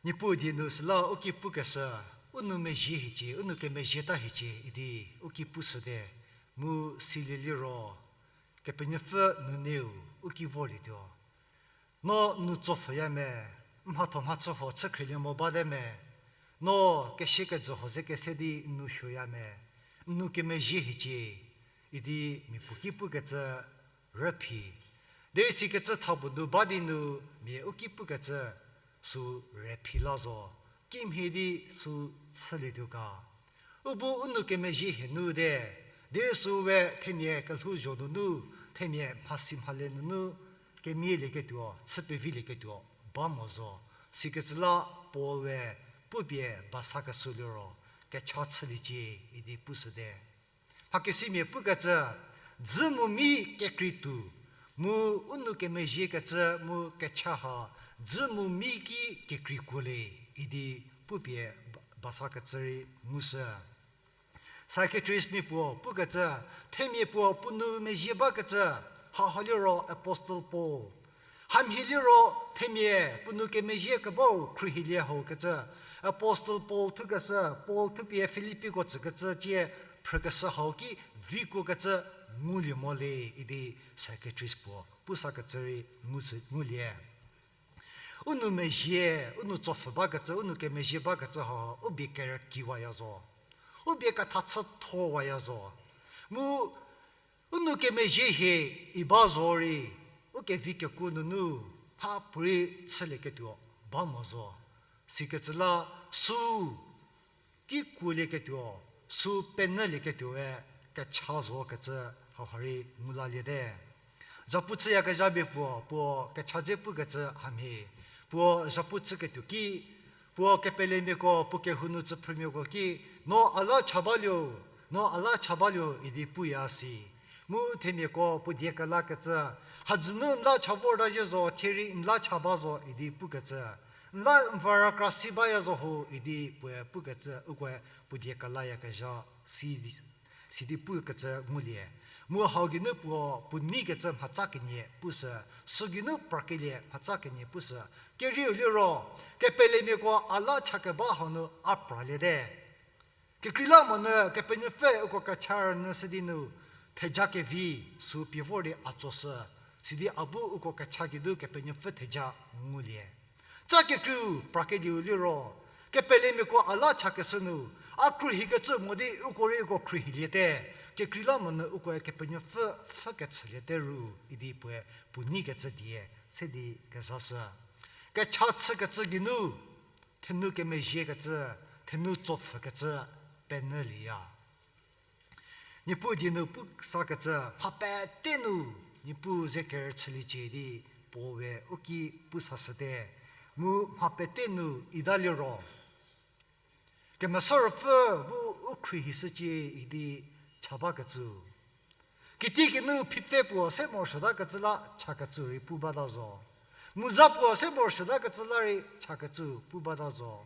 Niepuu die nu süla u ki pukeshü, u nou mezhie hiecie, u nou kemezhieta hiecie idi u ki pushüte, mu silie liro, Kepenuopfü nuneu u ki vorlietuo. No nou tsopfhüya me, mhatho mhachü huo chü khrielie mo bate me, no kesie kejü huo ze kese di nou suoya me, nou kemezhie hiecie, idi mia puo ki pukecü rüphi. Derei sikecü tha puo nu ba di nu mia u ki pukecü sü rüphi la zo, kimhie di sü chülietuo ga. U bu u nou kemezhie hie nu te, derei sü we themia kelhouzho nunu, themia mhasi mhale nunu, kemielieketuo, chü pevilieketuo ba mo zo. Sikecü la Paul we pupie basakeshü liro, kecha chüliecie idi pushüte. Mhakesimia pukecü, dzü mu mi kekrei tuo, mu u nou kemezhiekecü mu kecha ha, dzü mu mi ki kekrei kuo le, idi pupie ba-, basakecü rei ngushü. Psychiatristmia puo pukecü, themia puo puo nou mezhie bakecü, hauha liro Apostle Paul. Hamhie liro themia puo nou kemezhie kebau khruohilie hau kecü, Apostle Paul thukeshü, Paul thupie Filippiko tsükecü tie phrükeshü hau ki vikuokecü ngulie mo le idi psychiatrist puo pusakecü rei ngu sü ngulie. U nou mezhie, u nou tsopfhü bakecü, u nou kemezhie bakecü hau, u bie kerükiwaya zo. U bie ketha chüthowaya zo. Mu u nou kemezhie hie i ba zo rei, u kevi kekuo nunu, mhapuorei chülieketuo ba mo zo. Sikecü la, sü ki kuolieketuo, sü penyülieketuoe kecha zokecü hauha rei ngu laliete. Zhapu chüyakezhamia puo, puo kecha dze pukecü hamhie, puo zhapu chüketuo ki, puo kepelemiako, puo kehou nu tsüphrümiako ki, no a la cha baluo, no a la cha baluo idi puya si. Mu themiako puo die kelakecü, hadzü nu n la cha vorta zhie zo, thie rei n la cha ba zo idi pukecü. N la n va rakra si baya zo ho idi puoe pukecü, ukoe puo die kelayakezha si, sidi pukecü ngulie. Mu hau geinu puo, puo neikecü mhatsa kenie pushü, sü geinu prakelie mhatsa kenie pushü. Kerieu liro, kepelemiako a la cha keba hau nu a praliete. Kekreilamonyü Kepenuopfü uko kecha rünyü sidi nu, theja kevi, sü pie vor di a tsoshü, sidi a bu uko kecha geinu Kepenuopfü theja ngulie. Tsa kekreiu prakediu liro, kepelemiako a la chakeshü nu, a khruohikecü mo di uko rei uko khruohiliete, kekreilamonyü ukoe Kepenuopfü pfhükechüliete ru, idi puoe puo neikecü die, se di kezashü. Kecha chükecü geinu, thenu kemezhiekecü, thenu tsopfhükecü, penyülieya. Niepuu die nu pusakecü, mha pete nu, Niepuu ze kerüchüliecie di, Paul-e u ki pusashüte. Mu mha pete nu ita liro, Kemesa Ruopfü bu u khruohishücie idi cha bakecü. Kitiekinu phipfe puo se morosuotakecü la chakecü rei pu bata zo. Muza puo se morosuotakecü la rei chakecü pu bata zo.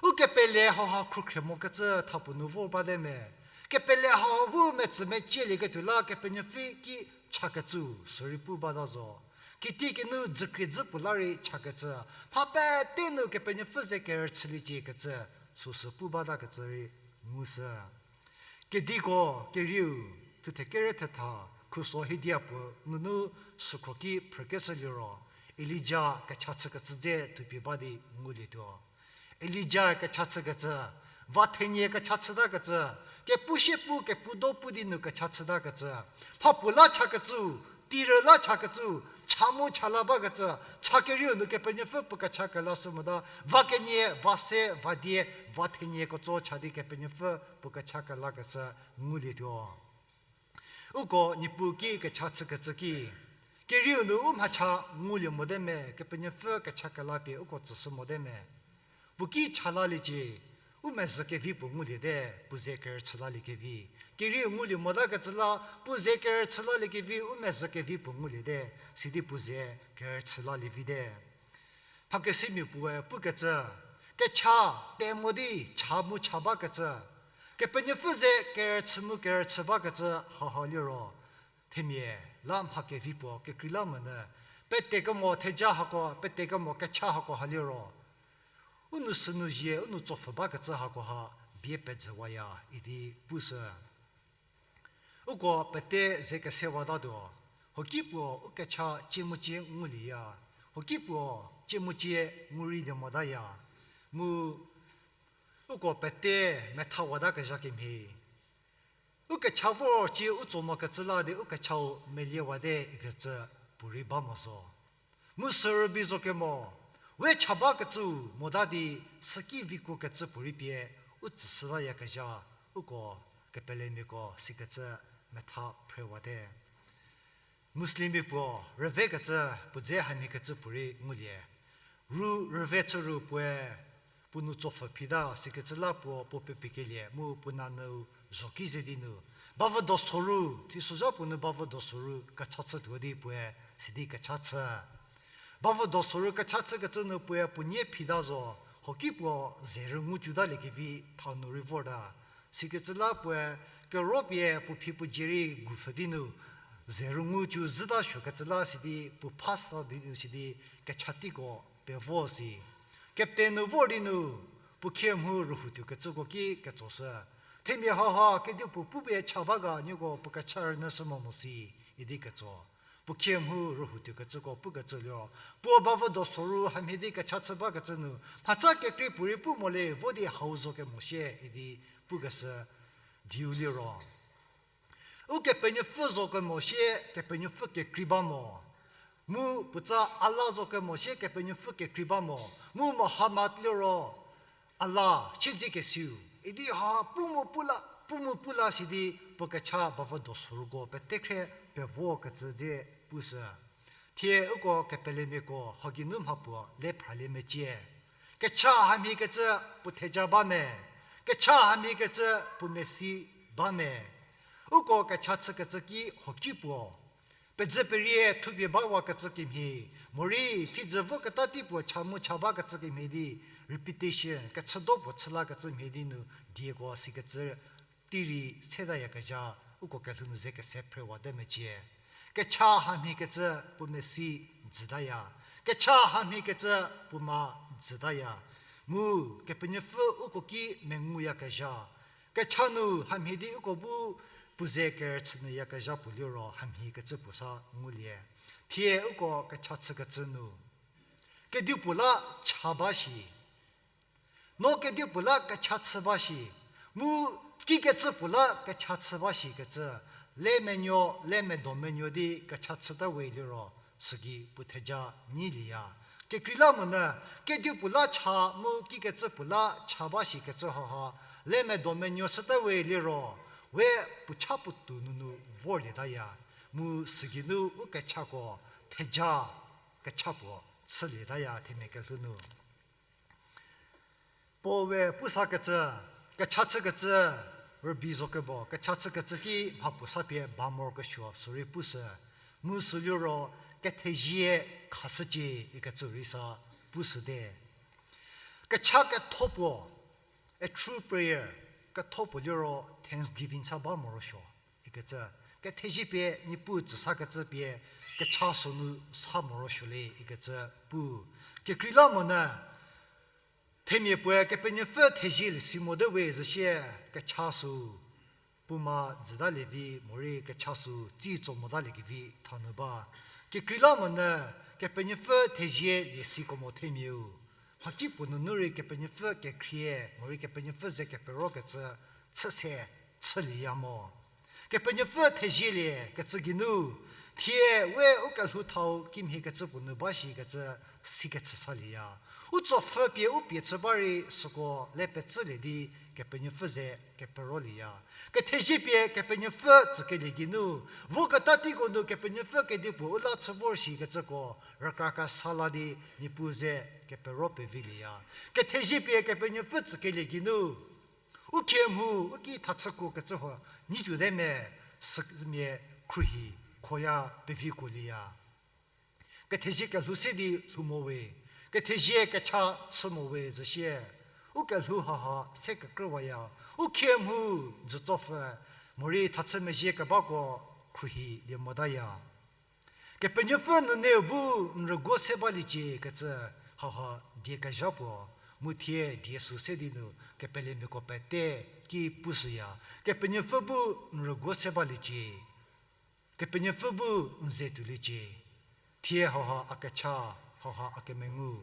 U kepele hauha khrukhrie mokecü thapuo nu vor bate me. Kepele hauha bu metsü mecielieketuo la Kepenuopfü ki chakecü sürei pu bata zo. Kitiekinu dzükrie dzü puo la rei chakecü, mha pete nu Kepenuopfü ze kerüchüliecie kecü, süsü pu batakecü rei ngushü. Kediko, kerieu, thuthe kere thetha, khuso hidia puo nunu sükhro ki phrükeshü liro, Elija kecha chükecü dze thupie ba di ngulietuo. Elija kecha chükecü, va thenie kecha chütakecü, kepu sie pu, kepu do pu di nu kecha chütakecü, mhapuo la chakecü, teirü la chakecü, cha mu cha la bakecü, cha kerieu nu Kepenuopfü puo kecha kelashü mota, va kenie, va se, va die, va thenie ketso cha di Kepenuopfü puo kecha kelakeshü ngulietuo. Uko Niepuu ki kecha chükecü ki, kerieu nu u mhacha ngulie mote me, Kepenuopfü kecha kelapie uko tsüshü mote me. Puo ki cha laliecie, u mezhü kevi puo nguliete, puo ze kerüchü laliekevi. Kerieu ngulie motakecü la, puo ze kerüchü laliekevi, u mezhü kevi puo nguliete, sidi puo ze kerüchü lalie vite. Mhakesimia puoe pukecü, kecha te mo di cha mu cha bakecü, Kepenuopfü ze kerüchü mu kerüchü bakecü hauha liro, themia la mha kevi puo kekreilamonyü, pete kemo theja hako, pete kemo kecha hako ha liro, u nou sünu zhie, u nou tsopfhü bakecü hakoha bie pejüwaya idi pushü. Uko pete ze kesewatatuo, hoki puo u kecha cie mu cie ngulieya, hoki puo cie mu cie ngureilie motaya, mu uko pete methawatakezha kemhie. U kecha vor cie u tso mokecü la di u kechau meliewate ikecü puorei ba mo zo. Mu sürübei zo kemo, we cha bakecü mota di süki vikuokecü puorei pie u tsüshütayakezha, uko kepelemiako sikecü metha phrewate. Muslimmia puo rüvekecü, puo dze hamhiekecü puorei ngulie. Ru rüve chü ru puoe, puo nou tsopfhü phita sikecü la puo puo pepikelie mu puo nanyü zho ki ze di nu, bavü dosoru, teisozha puo nu bavü dosoru kecha chütuo di puoe sidi kecha chü. Bavü dosoru kecha chükecü nu puoe puo nie phita zo, hoki puo ze rüngou tuotaliekevi thau nu rei vorta. Sikecü la puoe, kero pie puo phi puo dzie rei gupfü di nu, ze rüngou cü zhüta suokecü la sidi, puo phasa di nu sidi, kecha teiko pevo si. Captain nu vor di nu, puo khie mhu rühou tuokecüko ki ketsoshü. Themia haha, kedipuo pu pie cha ba ga nieko puo kecha rünyüshü mo mo si, idi ketso. Puo khie mhu rühou tuokecüko pukecü liro, puo bavü do soru hamhie di kecha chü bakecü nu, mhatsa kekrei puorei pu mo le, vo di hau zo kemo shie, idi pukeshü diu liro. Ukepenuopfü zo kemo shie, Kepenuopfü kekrei ba mo. Mu puotsa Allah zo kemo shie, Kepenuopfü kekrei ba mo. Mu Muhammad liro, Allah, siedzekesiu, idi ha pu mu pu la, pu mu pu la sidi puo kecha bavü do soruko pete khre pevokecü dze pushü. Thie uko kepelemiako hagei nu mha puo le phralie mecie. Kecha hamhiekecü puo theja ba me. Kecha hamhiekecü puo mesi ba me. Uko kecha chükecü ki hoki puo. Pedzü perie thupie bawakecü kemhie, morei thiedzü voketa tei puo cha mu cha bakecü kemhie di, repetition, kechüdo puo chü lakecü mhie di nu dieko sikecü tei rei setayakezha, uko kelhou nu ze kese phrewate mecie. Kecha hamhiekecü puo mesi jütaya. Kecha hamhiekecü puo ma jütaya. Mu Kepenuopfü uko ki menguyakezha. Kecha nu hamhie di uko bu puo ze kerüchü nyüyakezha puo liro hamhiekecü puo sa ngulie. Thie uko kecha chükecü nu, kedipuo la cha ba shi. No kedipuo la kecha chü ba shi. Mu kikecü puo la kecha chü ba shikecü, le menuo, le medo menuo di kecha chüta we liro, sügei puo theja nyilieya. Kekreilamonyü, kedipuo la cha mu kikecü puo la cha ba shikecü haha, le medo menuo süta we liro, we puo cha puotou nunu vorlietaya. Mu sügei nu u kechako theja kecha puo chülietaya themia kelhou nu. Paul we pusakecü, kecha chükecü, rübei zo kebo, kecha chükecü ki mha puo sa pie ba morokesuo sürei pushü, mu sü liro kethezie khashücie ikecü rei sa pushüte. Kecha ketho puo, a true prayer, ketho puo liro thanksgiving sa ba morosuo ikecü, kethezie pie Niepuu tsüsakecü pie kecha sünu sa morosuo le ikecü pu. Kekreilamonyü, themia puoe Kepenuopfü thezielie si mote we zhüshie, kecha sü puo ma jütalie vi morei kecha sü tsi tso motalie kevi thanu ba. Kekreilamonyü, Kepenuopfü thezielie siko mo themiau, mhakipuo nunu rei Kepenuopfü kekhrie morei Kepenuopfü ze keperokecü chüse chülieya mo. Kepenuopfü thezielie kecü geinu, thie we u kelhou thau kimhiekecü puo nu ba shikecü sikecü salieya. U tsopfhü pie u pie chü ba rei süko le pecülie di Kepenuopfü ze keperolieya. Kethezie pie Kepenuopfü tsükelie geinu, voketa teiko nu Kepenuopfü kedipuo u la chü vor shikecüko rükra kesa la di Niepuu ze kepero pevilieya. Kethezie pie Kepenuopfü tsükelie geinu, u khie mhu u ki thachükuo kecü huo nyi tuote me, sümia khruohi khoya pevikolieya. Kethezie kelhou se di lhou mo we, kethezie kecha chü mo we zhüshie, u kelhou haha se kekrüwaya, u khie mhu jütsopfü morei thachü mezhie kebako khruohilie motaya. Kepenuopfü nuneu bu n rüguo se baliecie kecü haha die kezha puo, mu thie die sü se di nu kepelemiako pete ki pushüya. Kepenuopfü bu n rüguo se baliecie. Kepenuopfü bu n ze tuoliecie. Thie haha a kecha, haha a kemengu,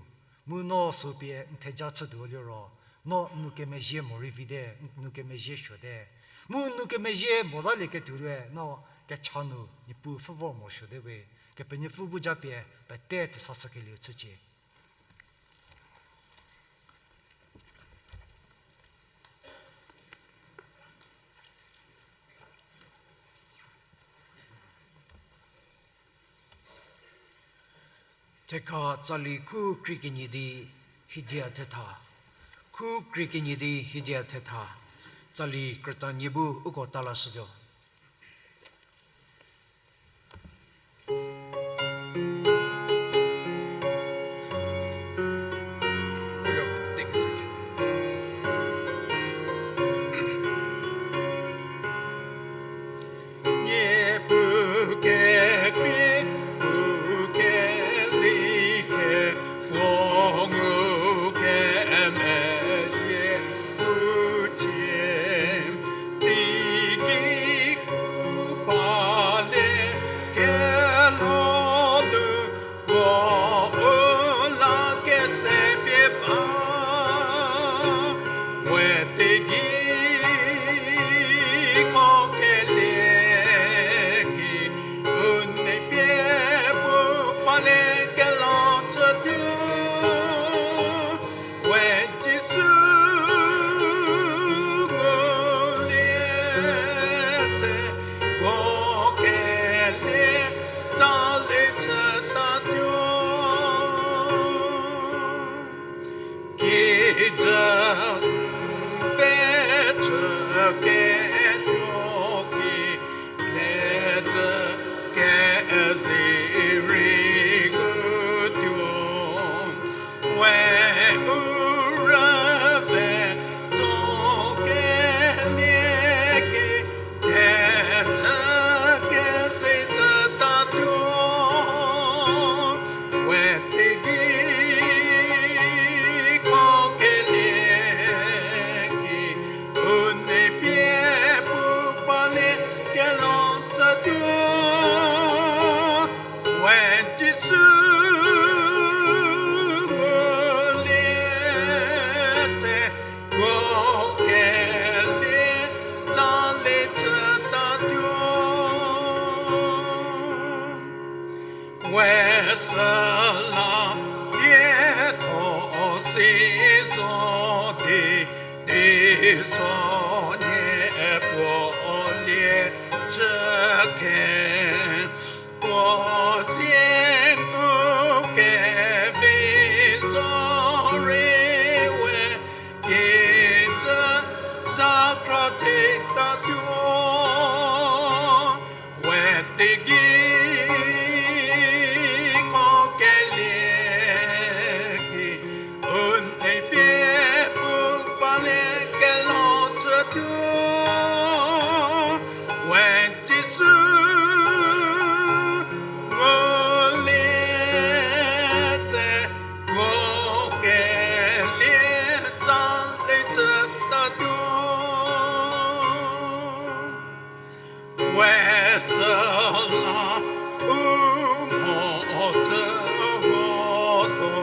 mu no sü pie n theja chütuo liro, no n nou kemezhie morei vite, n nou kemezhie suote. Mu n nou kemezhie molalieketuo lue no kecha nu Niepuu pfhü vor mo suote we, Kepenuopfü bu japie pete tsüsashükelieu chücie. Thekha tsali khu krie kenie di hidia thetha. Khu krie kenie di hidia thetha. Tsali krütanie bu uko talashütuo. Teigei khokele ki, u nei pie pu pale kelhou chütuo. We Jisu ngulie tse, khokele tsali chütatuo. Kijü pfhe chü ketuo ki, lejü kezei rei ngutuo. We u rüve tso kelie ki, kechü kezei chütatuo. We teigei khokele ki, u nei pie pu pale kelhou chütuo. We Jisu ngulie tse, khokele tsali chütatuo. We süla dietho si zo di, di so nie puo lie chü khe. Puo zie u kevi zo rei we kijü zhakhra thetatuo. We teigei khokele ki, u nei pie pu pale kelhou chütuo. We Jisu ngulie tse, khokele tsali chütatuo. We süla u mhodzü huo zo,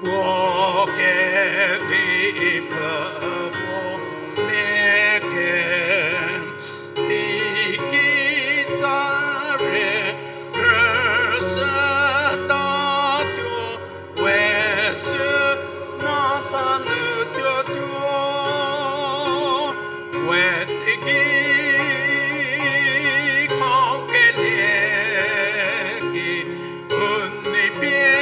puo kevi pfü puo le khe, teigei tsa rei rüshütatuo. We süla tsa nu tuotuo. We teigei khokele ki, u nei pie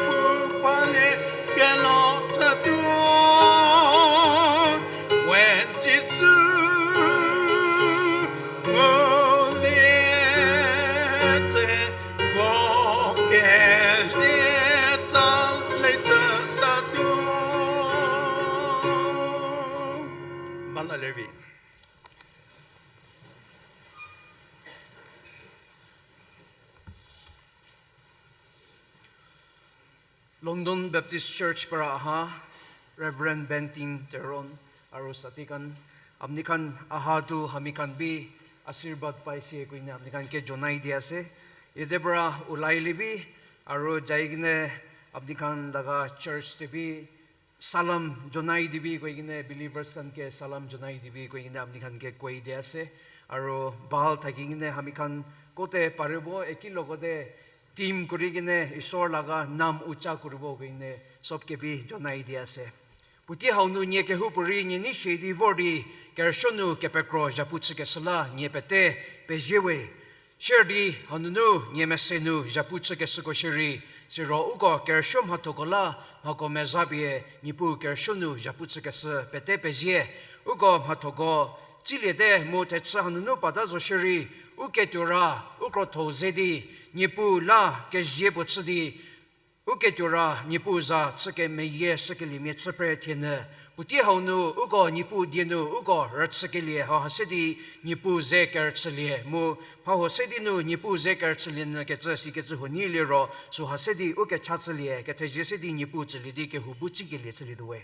pu pale kelhou chütuo. We Jisu ngulie tse, khokele tsali chütatuo. Bala lervi. London Baptist Church para ha, Reverend Benting Teron, aru satikhan, apnikhan aha tu hamikhan bi asirbad paisi koine apnikhan ke jonai di ase. Ide para ulai libi, aru jaigine apnikhan laga church te bi salam jonai dibi koigine, believers khan ke salam jonai dibi koigine apnikhan ke koi di ase. Aru bal thakigine hamikhan kote paribo eki lokote team korigine Isor laga nam ucha koribo koigine sob ke bi jonai di ase. Puotei hau nu nie kehoupuorei nie nei shie di vor di kerüsuo nu kepekro zhapu chükeshü la nie pete pezie we. Sirdi hanunu nie mese nu zhapu chükeshüko shierei, siro uko kerüsuo mhathoko la mhako meza pie Niepuu kerüsuo nu zhapu chükeshü pete pezie. Uko mhathoko tsiliete mu thechü hanunu pata zo shierei, u ketuo ra u krotho ze di Niepuu la kezie puo chü di, u ketuo ra Niepuu za chü kemeyie shükeliemia chü phre thie nyü. Puotei hau nu uko Niepuu die nu uko rüchükelie hau ha se di Niepuu ze kerüchülie mu, mha huo se di nu Niepuu ze kerüchülie nyü kecü sikecü huo nyi liro süha se di u kecha chülie kethezie se di Niepuu tsülie di kehou bu chükelie chülietuo we.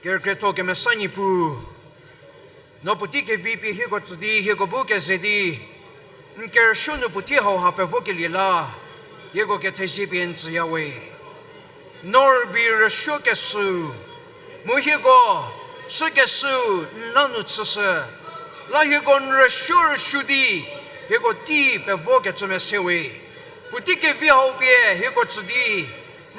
Kerükrietho kemesa Niepuu, no puotei kevi pie hieko tsü di hieko bu keze di n kerüsuo nu puotei hau ha pevokelie la hieko kethezie pie n tsüya we. No rübei rüsuokeshüu, Mu hieko chükeshüu n la nu chüshü, la hieko n rüsuo rüsuo di hieko tei pevokecü mese we. Puotei kevi hau pie hieko tsü di,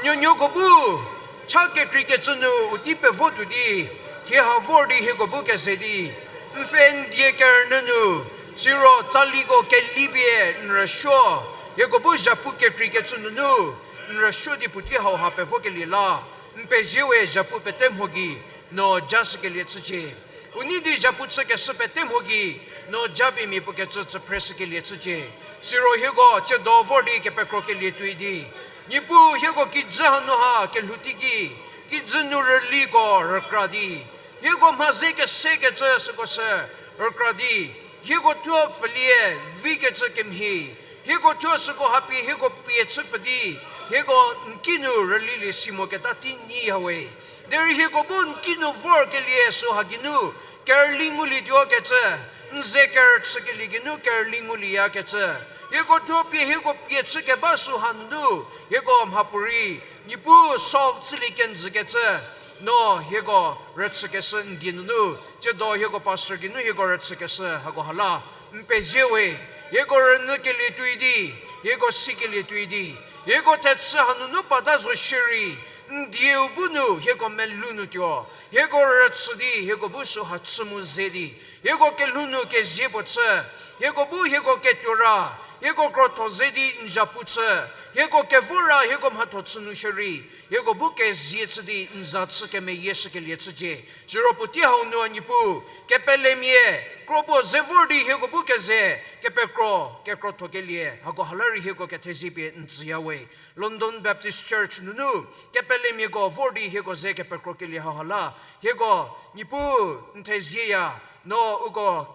nuonuoko bu cha kekreikecü nu u tei pevo tuo di, thie ha vor di hieko bu keze di, n pfhe n die kerünyü nu, siro tsaliko keli pie n rüsuo, hieko bu zhapu kekreikecü nunu n rüsuo di puotei hauha pevokelie la, n pezie we. Zhapu pete mho gei no ja shükelie chücie. U nei di zhapu chükeshü pete mho gei no ja pie mia puo kecü tsüphreshükelie chücie. Siro hieko tsiedo vor di kepekrokelie tuoi di, Niepuu hieko kijü hanu ha kelhou teiki, kijü nu rüliko rükra di, hieko mha ze kesekecü süko sü rükra di, hieko thuo pfülie vikecü kemhie, hieko thuo süko ha pie hieko pie chü pfü di, hieko n ki nu rülilie si moketa tei nyi ha we. Derei hieko bu n ki nu vorkelie süha geinu kerüli ngulietuo kecü, n ze kerüchükelie geinu kerüli ngulieyakecü, hieko thuo pie hieko pie chü keba süha nunu, hieko mhapuorei Niepuu solve chülie kenjükecü, no hieko rüchükeshü n die nunu, tsiedo hieko pastor geinu hieko rüchükeshü hako ha la, n pezie we. Hieko rünyükelie tuoi di, hieko sikelie tuoi di, hieko thechü hanunu pata zo shierei, n dieu bu nu hieko melou nu tuo, hieko rüchü di hieko bu süha chü mu ze di, hieko kelhou nu kezie puo chü, hieko bu hieko ketuo ra, hieko krotho ze di n zhapu chü, hieko kevo ra hieko mhatho chü nu shierei, hieko bu kezie chü di n za chü kemeyieshükelie chücie. Siro puotei hau nu a Niepuu, kepelemia kro puo ze vor di hieko bu keze, kepekro kekrothokelie hako ha la rei hieko kethezie pie n tsüya we. London Baptist Church nunu kepelemiako vor di hieko ze kepekrokelie hau ha la, hieko Niepuu n thezieya, no uko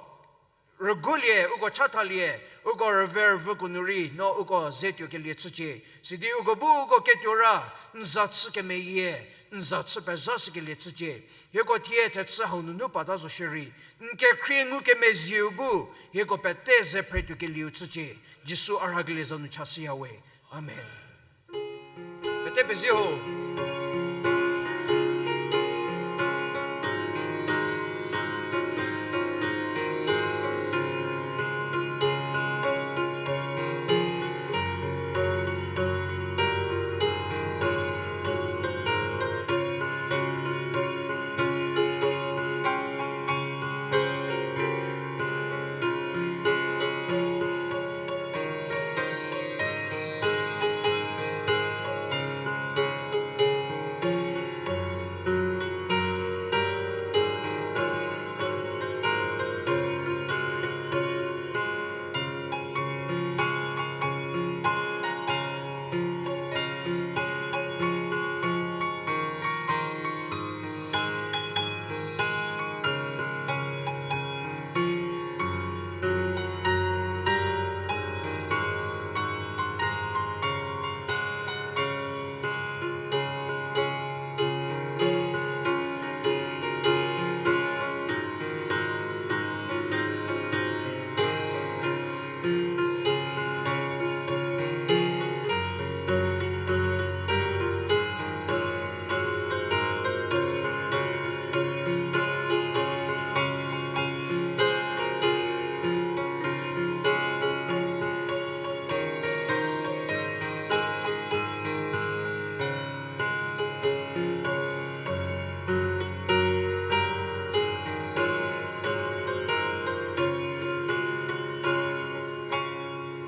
rüguolie, uko chathalie, uko rüve rüvüko nu rei no uko ze tuokelie chücie. Sidi uko bu uko ketuo ra, n za chü kemeyie, n za chü pezha shükelie chücie. Hieko thie thechü hau nunu pata zo shierei, n kekhrie ngukemezieu bu hieko pete ze phre tuokelieu chücie. Jisu a rhakelie za nu chashüya we. Amen. Pete pezie ho.